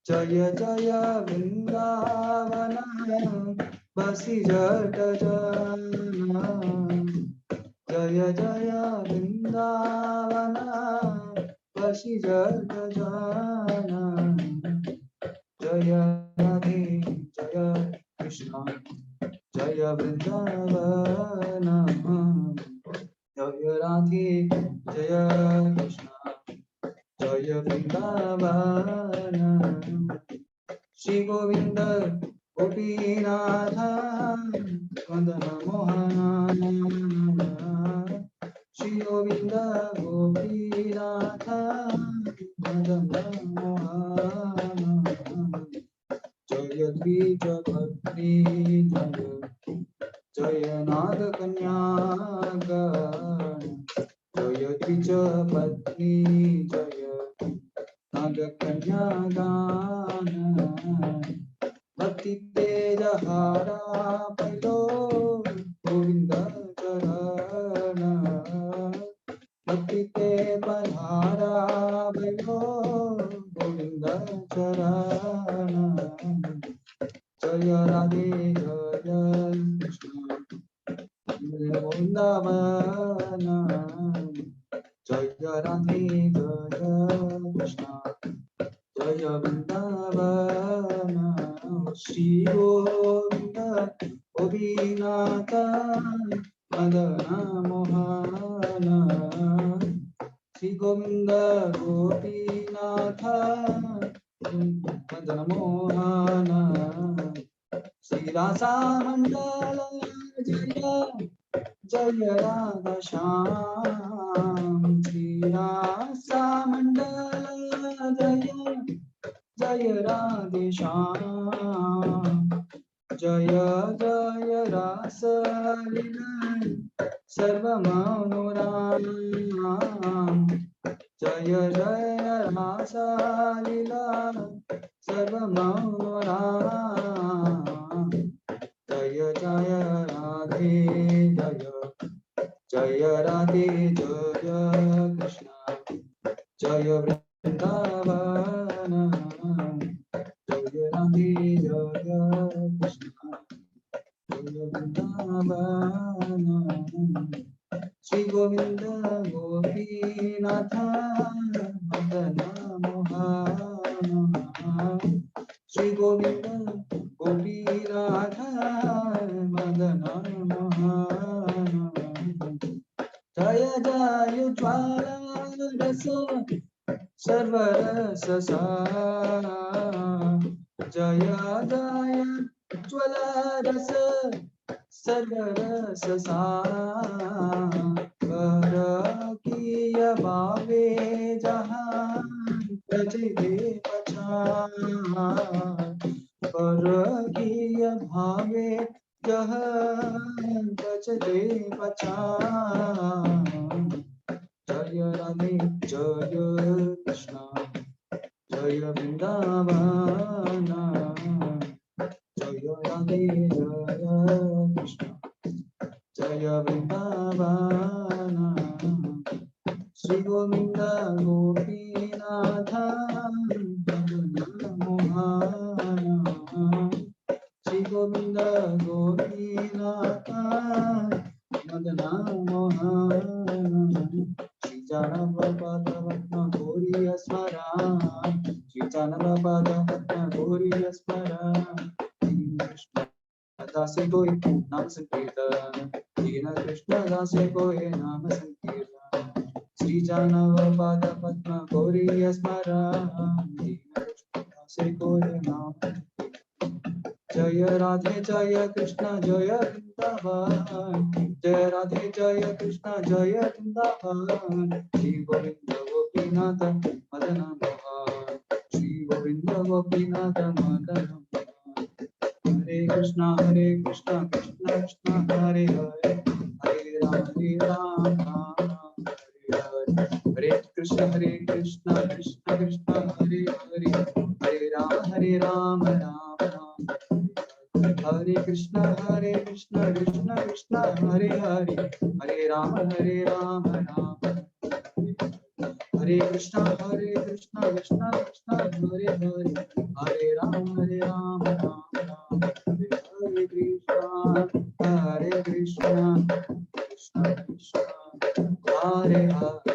जय जय वृंदावन बसी जट जन जय जय वृंदावन बसी जट जन जय राधे जय कृष्ण जय वृंदावन जय राधे जय कृष्ण जय वृंदावन। श्री गोविंद गोपीनाथ मदन मोहन श्री गोविंद गोपीनाथ मदन मोहन जय द्विज भक्ति जय जय नाग कन्या जय द्विज पत्नी जय नाग कन्या गान भक्ति तेज हारा पैलो गोविंद चरण भक्ति ते पधारा पैलो गोविंद चरण जय राधे जय कृष्ण जय वृंदावन जय राधे जय कृष्ण जय वृंदावन। श्री गोविंद गोपीनाथ मदन मोहन श्री गोविंद गोपीनाथ मदन मोहन श्री राधा मंडल जय जय राधा श्याम श्री राधा मंडल जय जय राधे श्याम जय जय रास लीला सर्व मनोराम जय जय रास लीला सर्व मनोराम जय जय राधे जय जय राधे जय कृष्ण जय वृंदावन जय राधे जय कृष्ण जय वृंदावन। श्री गोविंद गोपीनाथ मदन मोहन श्री गोविंद गोपीनाथ मदन मोहन जय जय ज्वाला रस सर्वरस सारा जय जय ज्वाला रस सर्वरस सारा परकीय भावे जहां रजदे पछान परकीय भावे जहां रजदे पछान जय राधे जय कृष्ण जय वृंदावन जय राधे जय कृष्ण जय वृंदावन। श्री गोविंद गोपीनाथ मदन मोहन श्री गोविंद गोपीनाथ मदन मोहन श्री जानपद पद्म गौरी स्मरण श्री जानपद पद्म गौरी स्मरण कृष्ण दास कोई नाम संकीर्तन दीन कृष्ण दास कोई नाम संकीर्तन। श्री जानव पाद पद्म गौरी स्मरण से कोई नाम। जय राधे जय कृष्ण जय वृंदावन, जय राधे जय कृष्ण जय वृंदावन। श्री गोविंद गोपीनाथ मदन मोहन, श्री गोविंद गोपीनाथ मदन मोहन। हरे कृष्णा कृष्ण कृष्ण हरे हरे, हरे राम राम राम हरे हरे। हरे कृष्ण कृष्ण कृष्ण हरे हरे, हरे राम राम राम हरे। हरे कृष्ण कृष्ण कृष्ण हरे हरे, हरे राम राम हरे। हरे कृष्ण कृष्ण कृष्ण हरे हरे, हरे राम राम राम हरे। हरे कृष्ण कृष्ण कृष्ण हरे हरे,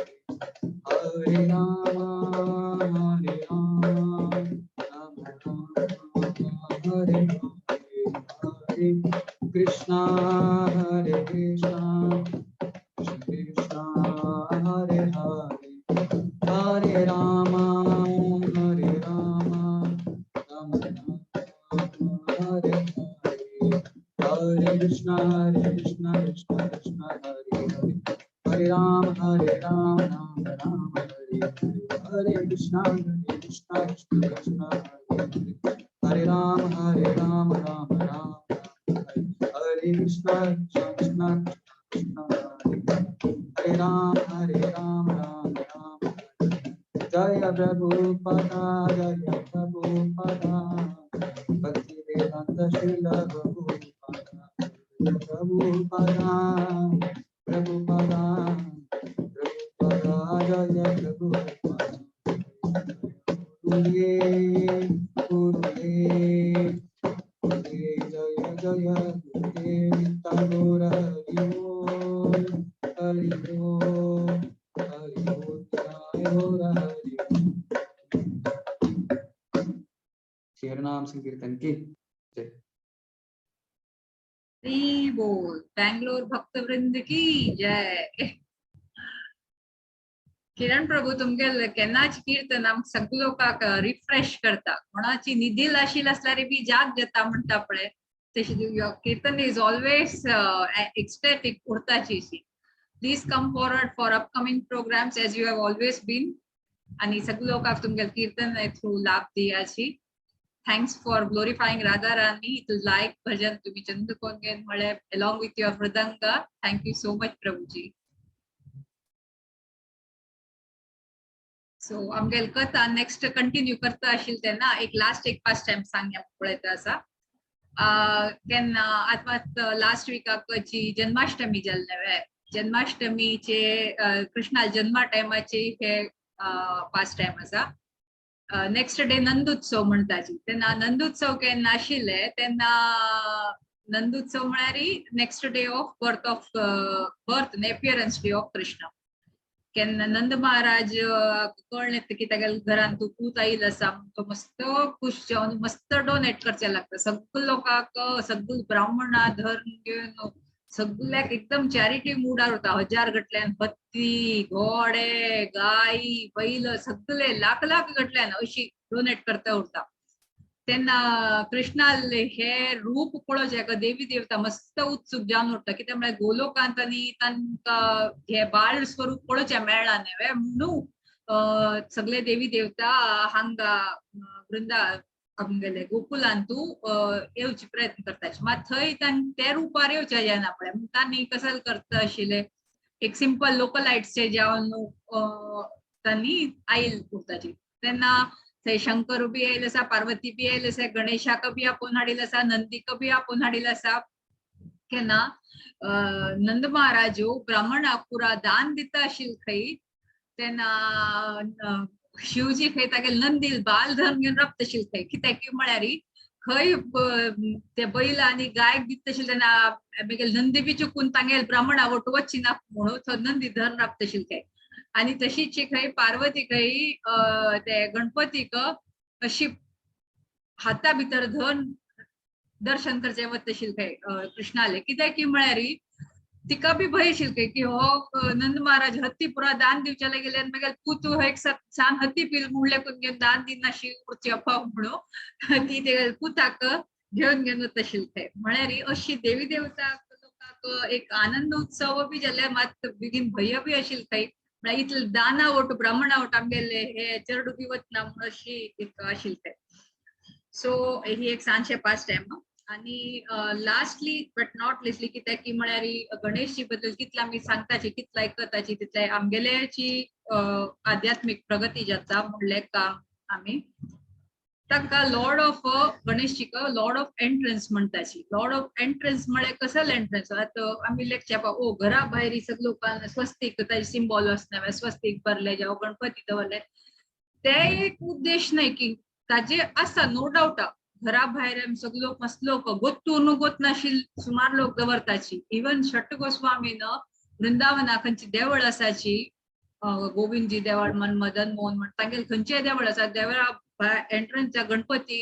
हरे राम राम राम हरे हरे। हरे कृष्ण कृष्ण कृष्ण हरे हरे, हरे राम राम राम हरे हरे। हरे कृष्ण कृष्ण कृष्ण हरे हरे, हरे राम राम राम हरे हरे। हरे कृष्ण कृष्ण कृष्ण हरे हरे, हरे राम राम राम हरे। हरे कृष्ण कृष्ण कृष्ण हरे हरे, हरे राम राम राम हरे। जय प्रभुपादा जय प्रभुपादा, भक्ति वेदांत श्रील प्रभुपादा। प्रभुपादा प्रभुपादा प्रभुपादा जय प्रभुपादा। गुरुदेव गुरुदेव गुरुदेव जय जय गुरुदेव। गौर हरि ओम हरि ओम हरि ओम जय गौर हरि। श्री हरिनाम संकीर्तन की जय। हरि बोल। बैंगलोर भक्त वृंद की जय। किरण प्रभू तुमगे केन्नाच कीर्तन आमकां सगळे लोकांक रिफ्रेश करता। कोणाची निधील आशिल्ली आसल्यार बी जाग घेता म्हणटा पळय, तशी कीर्तन is always ecstatic उरताची अशी। Please come forward for upcoming programs as you have always been. आणि सगळे लोकांक तुमगे कीर्तन थ्रू लाभ दियाची। Thanks for glorifying Radha Rani. It like bhajan तुम्ही चंद कोण म्हळे along with your mridanga. Thank you so much Prabhuji. So आमगेल कथा नेक्स्ट कंटिन्यू करता आशिल्ले तेन्ना एक लास्ट एक पास्ट टायम सांगया पळयता आसा। केन्ना आतां लास्ट विकाक जी जन्माष्टमी जाल्ले वे, जन्माष्टमीचे कृष्णा जन्मा टायमाचे हे पास्ट टायम आसा। नेक्स्ट डे नंदोत्सव म्हणटाची तेन्ना नंदोत्सव केन्ना आशिल्ले तेन्ना नंदोत्सव म्हळ्यार next day of birth of birth appearance day of Krishna. केन्ना नंद महाराज कळ्ळें की तागेल्या घरान तूं पूत आयिल्लो आसा, तो मस्त खुश जावन मस्त डोनेट करचें लागता सगळे लोकांक, सगळे ब्राह्मणा धर्म घेवन सगळ्याक एकदम चॅरिटी मुडार वता। हजार गटल्यान हत्ती घोडे गायी बैल सगळे लाख लाख गटल्यान अशी डोनेट करता उरता। तेन्ना कृष्णाले हे रूप पळोवचें देवी देवता मस्त उत्सुक जावन उरता, कित्याक म्हळ्यार गोलोकांत आनी तांकां हे बाळ स्वरूप पळोवचें मेळ्ळां न्हय म्हणून सगळे देवी देवता हांगा वृंदा आमगेले गोकुलांतू येवचे प्रयत्न करता। मात थंय ते रुपार येवचे जायना पळय, तांणी कसल करता आशिल्ले एक सिंपल लोकलायट्सचे जावन तांणी आयल उरताची। तेन्ना थंय शंकर बी आयले आसा, पार्वती बी आयले आसा, गणेशाक बी आपोवन हाडिल्लो आसा, नंदीक बी आपोवन हाडिल्लो आसा। केन्ना नंद महाराज ब्राह्मणाक पुरा दान दिता आशिल्ले खंय, तेन्ना शिवजी खंय तागेले नंदील बाल धर्म घेवन राबता आशिल्ले खंय, कित्याक म्हळ्यार खंय ते बैल आनी गायक दिता आशिल्ले तेन्ना मागीर नंदी बी चुकून तांगेले ब्राह्मणा वट वचची ना म्हणून थंय नंदी धरून राबता आशिल्ले खंय। आनी तशीच खंय पार्वती खंय ते गणपतीक अशी हाता भितर धरून दर्शन करचें वता आशिल्ले खंय कृष्णाले, कित्याक म्हळ्यार तिका बी भंय आशिल्लें की हो नंद महाराज हत्ती पुरा दान दिवच्याला गेले आनी मागीर पूत एक सान हत्ती पील म्हणले करून घेवन दान दिनाशी उरची अफाव म्हणून ती ते पुताक घेवन घेवन वताशिल्ले थंय. म्हळ्यार अशी देवी देवता लोकांक एक आनंद उत्सव बी जाल्यार मात बेगीन भंय बी आशिल्ले थंय. म्हळ्यार इतले दाना वट ब्राह्मणा वट आमगेले हे चेडू बी वतना म्हणून अशी एक आशिल्ले थंय. सो ही एक सानशे पास टायम. आणि लास्टली बट not लिस्टली कित्याक की म्हळ्यार गणेशजी बद्दल कितले आमी सांगताची, कितले आयकताची, तितले आमगेल्याची आध्यात्मीक प्रगती जाता म्हणलें काम आमी तांकां लॉर्ड ऑफ गणेशजीक लॉर्ड ऑफ एंट्रन्स म्हणटाची. लॉर्ड ऑफ एंट्रन्स म्हळ्यार कसले एंट्रन्स? आतां आमी लेगचे ओ घरा भायर सगळे लोकांक स्वस्तीक ताजे सिंबॉल आसना, स्वस्तीक भरले जावं गणपती दवरले, ते एक उद्देश न्हय की ताजे आसा नो डावट. घरा भायर आमी सगळे लोक मस्त लोक गोत्तून गोत नाशिल्ले सुमार लोक दवरताची. इवन षट गोस्वामीन वृंदावना खंयची देवळ आसाची, गोविंदजी देवळ म्हण, मदन मोहन म्हण, तांगेले खंयचेय देवळ आसा, देवळा एंट्रन्सच्या गणपती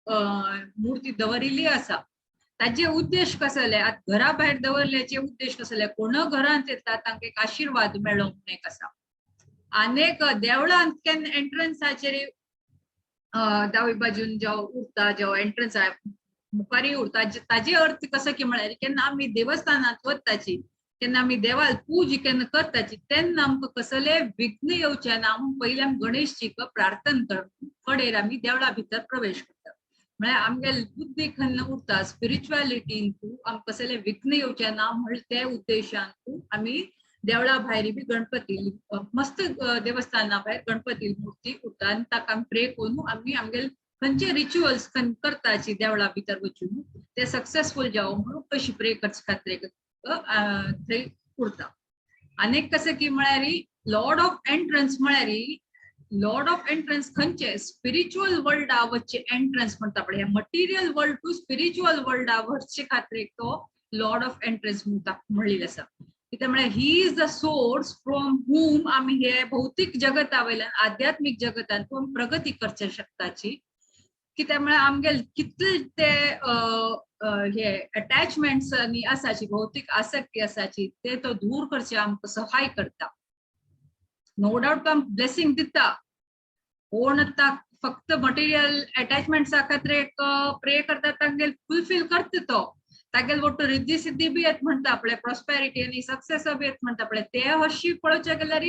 मूर्ती दवरिल्ली आसा. ताजे उद्देश कसले? आतां घरा भायर दवरल्याचे उद्देश कसले? कोण घरांत येता तांकां एक आशिर्वाद मेळोंक म्हूण एक आसा. आनेक देवळांत केन्ना एंट्रन्साचेर दावी बाजून जो उरता, जो एंट्रन्स मुखारी उरता, ताजे अर्थ कसो की म्हळ्यार केन्ना आमी देवस्थानांत वताची, केन्ना आमी देवाल पूज केन्ना करताची, तेन्ना आमकां कसले विघ्न येवचे ना म्हणून पयलीं आमी गणेशजीक प्रार्थना कडेर आमी देवळा भितर प्रवेश करता. म्हळ्यार आमगे बुद्धी खंय उरता, स्पिरिच्युअलिटीन आमकां कसले विघ्न येवचे ना म्हण ते उद्देशान आमी देवळा भायर बी गणपती मस्त देवस्थाना भायर गणपती मूर्ती उरता आनी ताका आमी प्रे करून आमी आमगेले खंयचे रिच्युअल्स करताची देवळा भितर वचून ते सक्सेसफूल जावं म्हणून कशी प्रे करचे खातीर थंय उरता. आनीक कशें की म्हळ्यार लॉर्ड ऑफ एंट्रन्स म्हळ्यार लॉर्ड ऑफ एंट्रन्स खंयचे स्पिरिच्युअल वर्ल्डा वच्चे एंट्रन्स म्हणटा पळय, मटिरियल वर्ल्ड टू स्पिरिच्युअल वर्ल्डा वच्चे खातीर तो लॉर्ड ऑफ एंट्रन्स म्हणटा म्हणलेलें आसा. कित्याक म्हळ्यार he is the source from whom आमी हे भौतीक जगता वयल्यान आध्यात्मीक जगतान प्रगती करचे शकताची. कित्याक म्हळ्यार आमगेले कितले ते हे अटॅचमेंट्स आनी आसाची, भौतीक आसक्ती आसाची, ते तो दूर करचे आमकां सहाय करता. नो डावट तो आमकां ब्लेसिंग दिता. कोण आतां फक्त मटेरियल अटॅचमेंट्सा खातीर एक प्रे करता, तांगेले फुलफील करता तो, तागेले वट्टू रिद्धी सिद्धी बी येत म्हणटा पळय, प्रॉस्पेरिटी आनी सक्सेस बी येत म्हणटा पळय. ते अशी पळोवच्या गेल्यार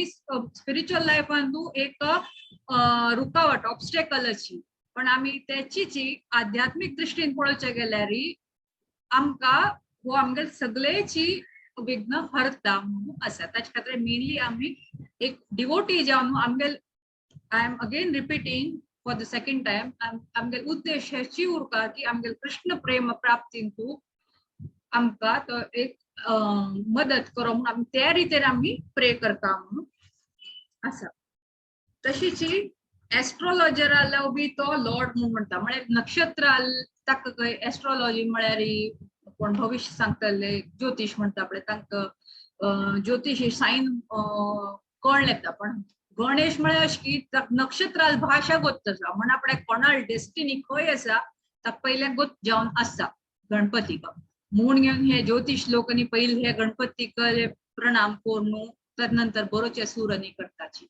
स्पिरिच्युअल लायफान तूं एक रुकावट, ऑब्स्टेकल अशी. पण आमी तेचीची आध्यात्मीक दृश्टीन पळोवच्या गेल्यार आमकां हो आमगेले सगळेची विघ्न हरता म्हणून आसा. ताचे खातीर मेनली आमी एक डिवोटी जावन आमगेले, I am again repeating for the second time, आमगेले उद्देश हेची उरता की आमगेले कृष्ण प्रेम प्राप्तीन तूं आमकां तो एक मदत करो म्हणून आमी त्या रितीन आमी प्रे करता म्हणून आसा. तशीच एस्ट्रोलॉजरालो बी तो लॉर्ड म्हणून म्हणटा. म्हळ्यार नक्षत्र ताका एस्ट्रोलॉजी म्हळ्यार कोण भविश्य सांगतले, ज्योतिश म्हणटा पळय, तांकां ज्योतिश सायन कळ्ळें येता. पण गणेश म्हळ्यार अशें की नक्षत्राल भाशा गोत्त आसा, म्हण आपल्या कोणाल डेस्टिनी खंय आसा ताका पयले गोत जावन आसा गणपतीक. म्हूण घेवन हे ज्योतिश लोक आनी पयले हे गणपतीक प्रणाम करून तदनंतर बरोचे सूर आनी करताची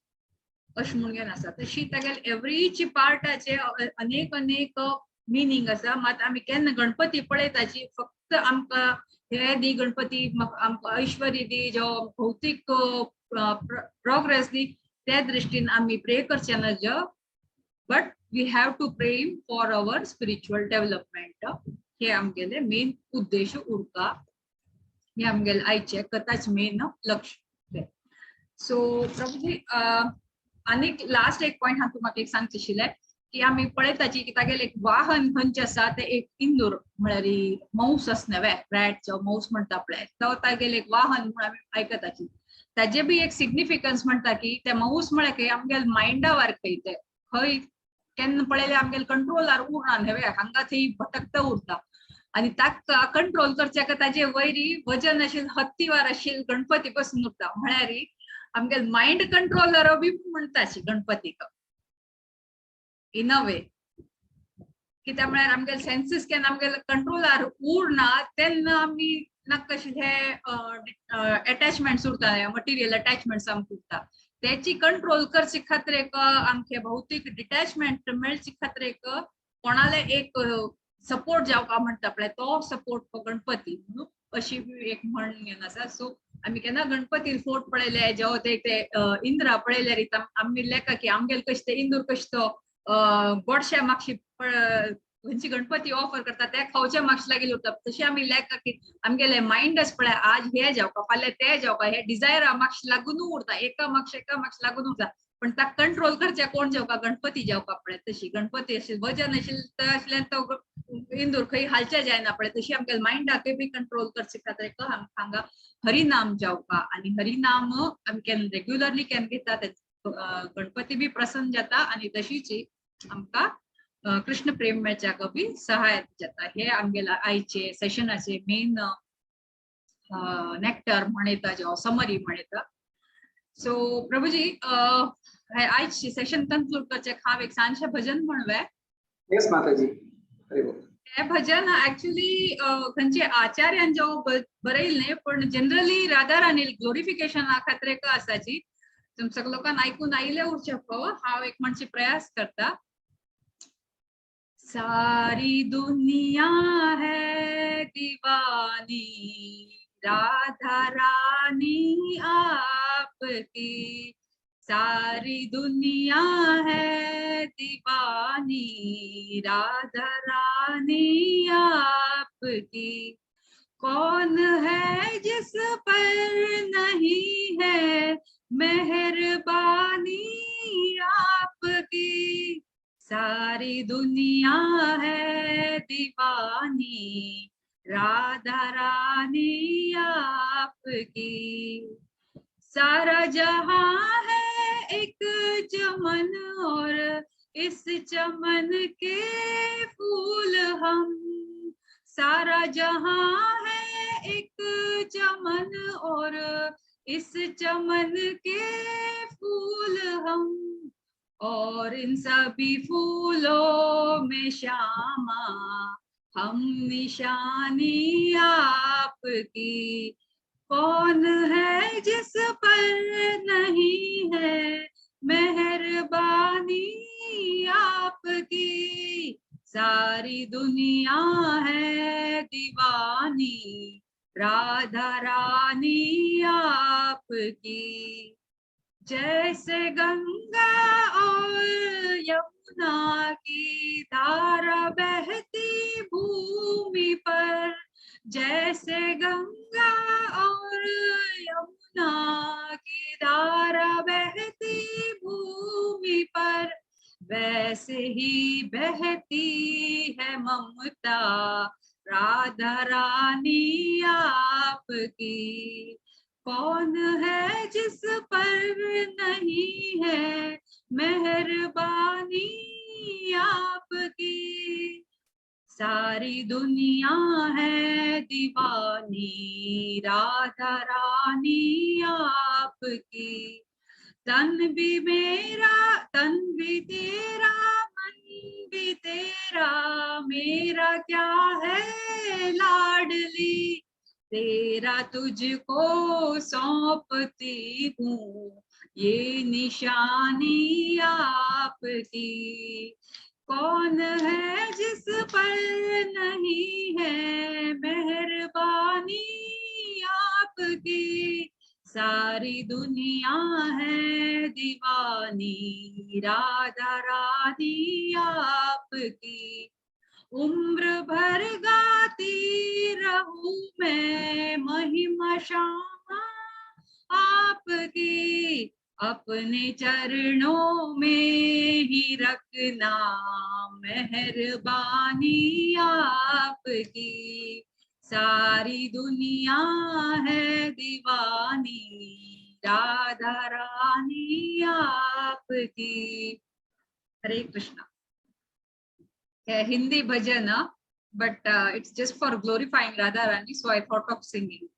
अशें म्हूण घेवन आसा. तशी तागेले एवरीची पार्टाचे अनेक अनेक मिनींग आसा. मात आमी केन्ना गणपती पळयताची फक्त आमकां हे दी गणपती, आमकां ऐश्वर्य दी, जो भौतीक प्रोग्रेस दी, त्या दृश्टीन आमी प्रे करचे नज, but we have to pray for our spiritual development. हे आमगेले मेन उद्देश उरता. हे आमगेले आयचे कथाच मेन लक्ष. सो प्रभुजी, आनीक लास्ट एक पॉयंट हांव तुमकां एक सांगचे आशिल्लें की आमी पळयताची की तागेले एक वाहन खंयचें आसा तें एक इंदूर, म्हळ्यार मौस आसना वे, रॅट मौस म्हणटा पळय, तो तागेले एक वाहन म्हूण आमी आयकताची. ताजे बी एक सिग्निफिकन्स म्हणटा की ते मौस म्हळ्यार खंय आमगेले मायंडा खंय ते खंय केन्ना पळयल्यार आमगेले कंट्रोलार उरना न्हय, हांगा थंय भटकता उरता आनी ताका कंट्रोल करच्याक ताजे वयरी वजन आशिल्ले हत्तीवार आशिल्ले गणपती बसून उरता. म्हळ्यार आमगेले मायंड कंट्रोलर बी म्हणटाची गणपतीक इन अ वे. कित्याक म्हळ्यार आमगेले सेन्सीस केन्ना आमगेले कंट्रोलार उरना तेन्ना आमी नाका हे अटॅचमेंट्स उरता, मटेरियल अटॅचमेंट्स आमकां उरता. त्याची कंट्रोल करचे खातीर एक आमचे भौतीक डिटॅचमेंट मेळचे खातीर एक कोणाले एक सपोर्ट जावका म्हणटा पळय, तो सपोर्ट हो गणपती न्हू, अशी एक म्हण आसा. सो आमी केन्ना गणपती फोट पळयले, जेव्हा ते ते इंद्रा पळयल्यार आमी लेखा की आमगेले कशे ते इंदूर कशे तो गोडशा मागशी खंयची गणपती ऑफर करता ते खावच्या मागशी लागीं उरता, तशी आमी लेखा की आमगेले मायंडच पळय आज हे जावका, फाल्यां ते जावका, हे डिजायरा मागशी लागून उरता, एका मागशी एका मागशी लागून उरता. पण ताका कंट्रोल करचे कोण जावका? गणपती जावका पळय. तशी गणपती अशी वजन आशिल्लें आशिल्ल्यान तो इंदूर खंय हालचे जायना पळय, तशी आमगे मायंडाकय बी कंट्रोल करचे खातीर हांगा हरिनाम जावका. आनी हरिनाम आमी केन्ना रेग्युलरली केन्ना घेता, गणपती बी प्रसन्न जाता आनी तशीच आमकां कृष्ण प्रेम मेळच्याक बी सहायक जाता. हे आमगेल्या आयचे सेशनाचे मेन नेक्टर म्हणता, जेव्हा समरी म्हणता. सो प्रभुजी, आयज सेशन कन्क्लूड करचे हांव एक ल्हानशें भजन म्हणवे. येस माताजी, हरी बोल. हे भजन ऍक्च्युली खंयचे आचार्यान जो बरयल्ले, पण जनरली राधा राणी ग्लोरिफिकेशना खातीर एक आसाची. तुमच्या लोकांक आयकून आयिल्ले उरचे हांव एक म्हणचे प्रयास करता. सारी दुनिया है दीवानी राधा रानी आपकी, सारी दुनिया है दीवानी राधा रानी आपकी. कौन है जिस पर नहीं है मेहरबानी आपकी, सारी दुनिया है दीवानी राधा रानी आपकी. सारा जहां है एक चमन और इस चमन के फूल हम, सारा जहां है एक चमन और इस चमन K full Hum, Aur in सभी फूलों में श्यामा हम निशानी आपकी. कौन है जिस पर नहीं है मेहरबानी आपकी, सारी दुनिया है दीवानी राधा रानी आपकी. जैसे गंगा और यमुना की धारा बहती भूमि पर, जैसे गंगा और यमुना की धारा बहती भूमि पर, वैसे ही बहती है ममता राधा रानी आपकी. कौन है जिस पर नहीं है मेहरबानी आपकी, सारी दुनिया है दीवानी राधा रानी आपकी. तन भी मेरा तन भी तेरा मन भी तेरा, मेरा क्या है लाडली, तेरा तुझको सौंपती हूँ ये निशानी आपकी. कौन है जिस पर नहीं है मेहरबानी आपकी, सारी दुनिया है दीवानी राधा रानी आपकी. उम्र भर गाती रहूं मैं महिमा श्यामा आपकी, अपने चरणों में ही रखना मेहरबानी आपकी. सारी दुनिया है दीवानी राधा रानी आपकी. हरे Krishna. Hindi bhajan, but it's just for glorifying Radha Rani, so I thought of singing.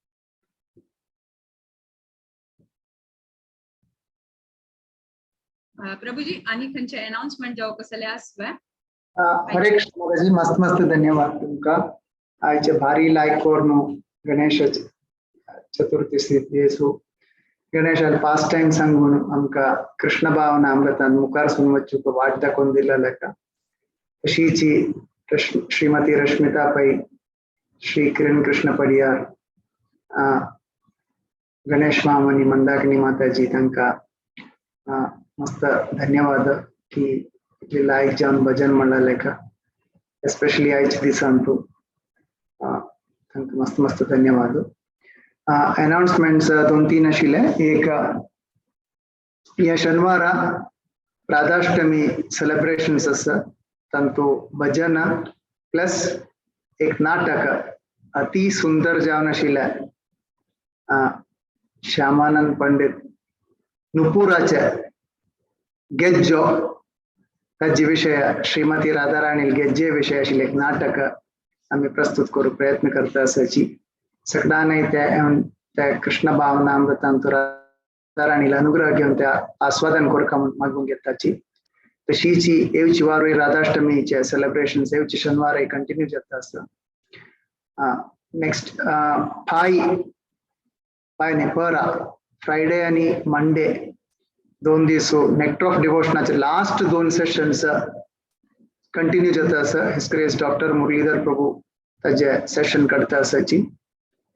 Prabhuji, आणि खंयचे अनाउन्समेंट जावं कसले आसवे? हरे कृष्ण माताजी, मस्त मस्त धन्यवाद तुमका. आयचे भारी लायक कोर्नु गणेश चतुर्थी दिसू गणेशान पास्ट टाइम सांगून आमकां कृष्ण भावना अमृतान मुखार सून वचूंक वाट दाखोवन दिला लेका. तशीची श्रीमती रश्मिता पै, श्री किरण कृष्ण पडियार, गणेश माम आनी मंदाकिनी माताजी तांकां मस्त धन्यवाद की इतली लायक जावन भजन म्हणला लेखा, एस्पेशली आयच्या दिसान तूं. तांकां मस्त मस्त धन्यवाद. अनाउन्समेंट्स दोन तीन आशिल्ले. एक, ह्या शनिवारा राधाष्टमी सेलिब्रेशन्स आसा. तांतू भजन प्लस एक नाटक अति सुंदर जावन आशिल्लें. श्यामानंद पंडित नुपुराचे ಗೆಜ್ಜೋ ताजे विशय, श्रीमती राधाराणी गेज्जे विशय आशिल्लें एक नाटक आमी प्रस्तुत करूंक प्रयत्न करता आसाची. सगळ्यांनी ते त्या कृष्ण भावना अमृतांत राधाराणीला अनुग्रह घेवन त्या आस्वादन करका म्हूण मागूंक घेताची. तशीची येवची वारूय राधाष्टमीचे सेलिब्रेशन येवचे शनिवारय कंटिन्यू जाता आसा. नेक्स्ट फाय फाय न्ही, परा फ्रायडे आनी मंडे 2 दीस नेक्टर ऑफ डिवोशनाचे लास्ट दोन सेशन्स कंटिन्यू जाता आसा. His grace doctor Muralidhar Prabhu ताजे सेशन करता आसाची.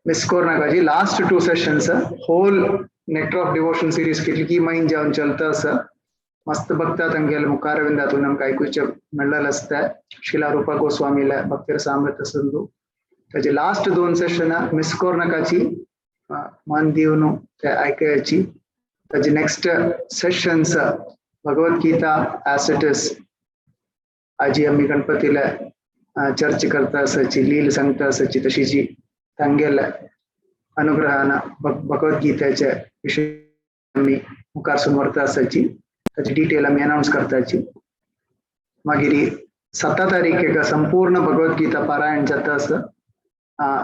मिस कर नाकाची last two sessions. Whole Nectar of Devotion series कितली मैन जावन चलता आसा. मस्त भक्ता तांगेले मुखारविंदातून आमकां आयकुचें मेळ्ळेलें आसता. श्रीला रुपा गोस्वामीला भक्तिर सामृत सिंधू ताजे लास्ट दोन सेशन मिस कर नाकाची. मन दिवन ते आयकयाची. ताजे next sessions Bhagavad Gita as it is. आजी आमी गणपतीला चर्च करता आसाची, लील सांगता आसाची, तशीची तांगेल्या अनुग्रहान भगवद्गीतेचे विशय आमी मुखारसून व्हरता आसाची. ताची डिटेल आमी अनाउन्स करताची. मागीर 17 तारीख संपूर्ण भगवद्गीता पारायण जाता आसा.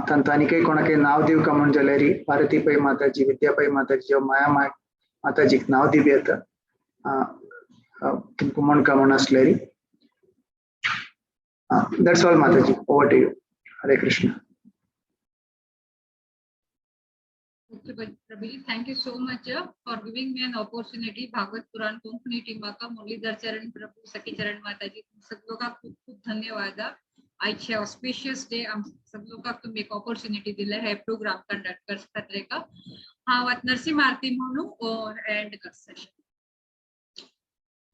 तांतूं आनीकय कोणाकय नांव दिवका म्हूण जाल्यार भारती पै माताजी, विद्या पै माताजी, जेव माया माताजीक नांव दिवं येता तुमकां म्हणका म्हूण आसल्यार. That's all, Mataji. Over to you. Hare Krishna. Okay, Prabhuji, thank you so much for giving me an opportunity. Bhagwat Puran Konkani टीमाका, Murlidhar चरण प्रभू, सखी चरण माताजी, सब लोकांक खूप खूप धन्यवाद. आयचे ऑस्पिशियस डे आम सब लोकांक तुम्ही एक ऑपॉर्च्युनिटी दिले हे प्रोग्राम कंडक्ट करता खातीर. हांव आतां नरसिंह आरती म्हणून एंड कर सेशन.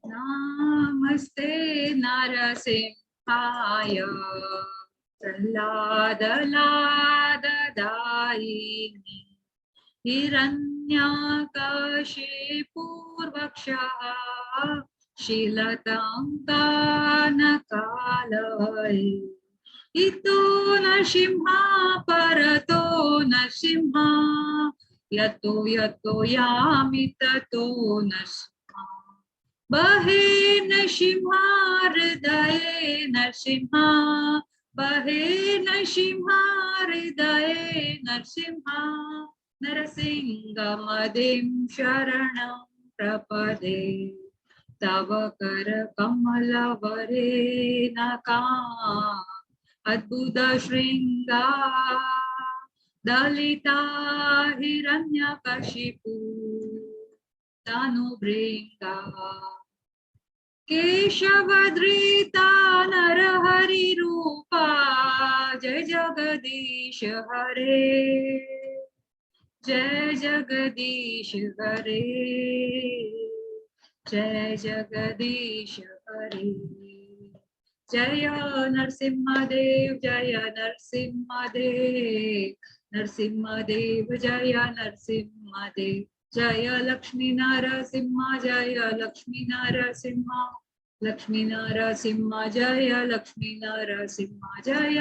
नमस्ते नरसिंहाय, प्रह्लाद लाददायिनि, हिरण्याकशिपूर्वक्षः शीलताङ्कानकालये. इतो नृसिंहा, परतो नृसिंहा, यतो यतो यामि ततो नृसिंहा. बहे नृसिंहा, हृदये नृसिंहा, बहे नृसिंहा, हृदये नृसिंहा. नरसिंहमदिं शरणं प्रपदे. तव कर कमलवरे नका अद्भुत शृङ्गा दलिता हिरण्यकशिपु तनुभृङ्गा. केशवधृता नरहरिरूपा, जय जगदीश हरे, जय जगदीश हरे, जय जगदीश हरे. जय नरसिंहदेव, जय नरसिंहदेव, नरसिंहदेव जय नरसिंहदेव. जय लक्ष्मी नरसिंह, जय लक्ष्मी नरसिंह, लक्ष्मी नरसिंह जय लक्ष्मी नरसिंह. जय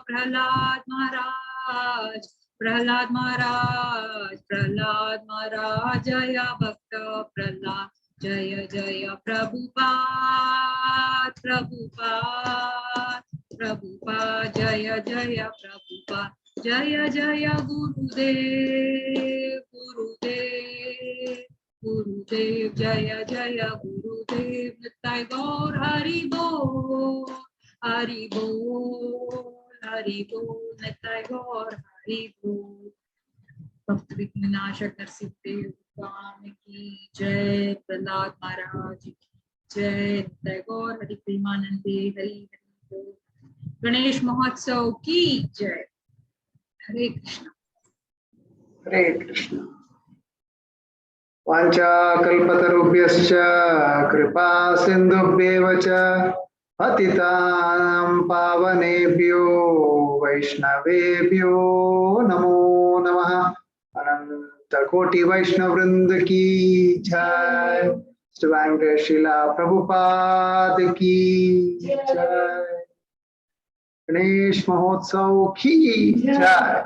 प्रहलाद महाराज, प्रहलाद महाराज, प्रहलाद महाराज, जय भक्त प्रहलाद. जय जय प्रभुपाद, प्रभुपाद, प्रभुपाद, जय जय प्रभुपाद. जय जय गुरुदेव, गुरुदेव, गुरुदेव, जय जय गुरुदेव. निताई गौर हरि बोल, हरि बोल, हरि बोल. निताई गौर. हरि बोल। भक्त विघ्न विनाशक नरसिंह देव भगवान की जय, प्रहलाद महाराज की जय, जय गौर हरि प्रेमानंदे हरि हरि बोल। गणेश महोत्सव की जय। हरे कृष्ण। हरे कृष्ण। वाञ्छाकल्पतरुभ्यश्च कृपा सिन्धुभ्येव च पतितानां पावनेभ्यो वैष्णवेभ्यो नमो नमः। अनंत कोटि वैष्णव वृंद की जय। श्री श्रीला प्रभुपाद की जय। गणेश महोत्सव की जय।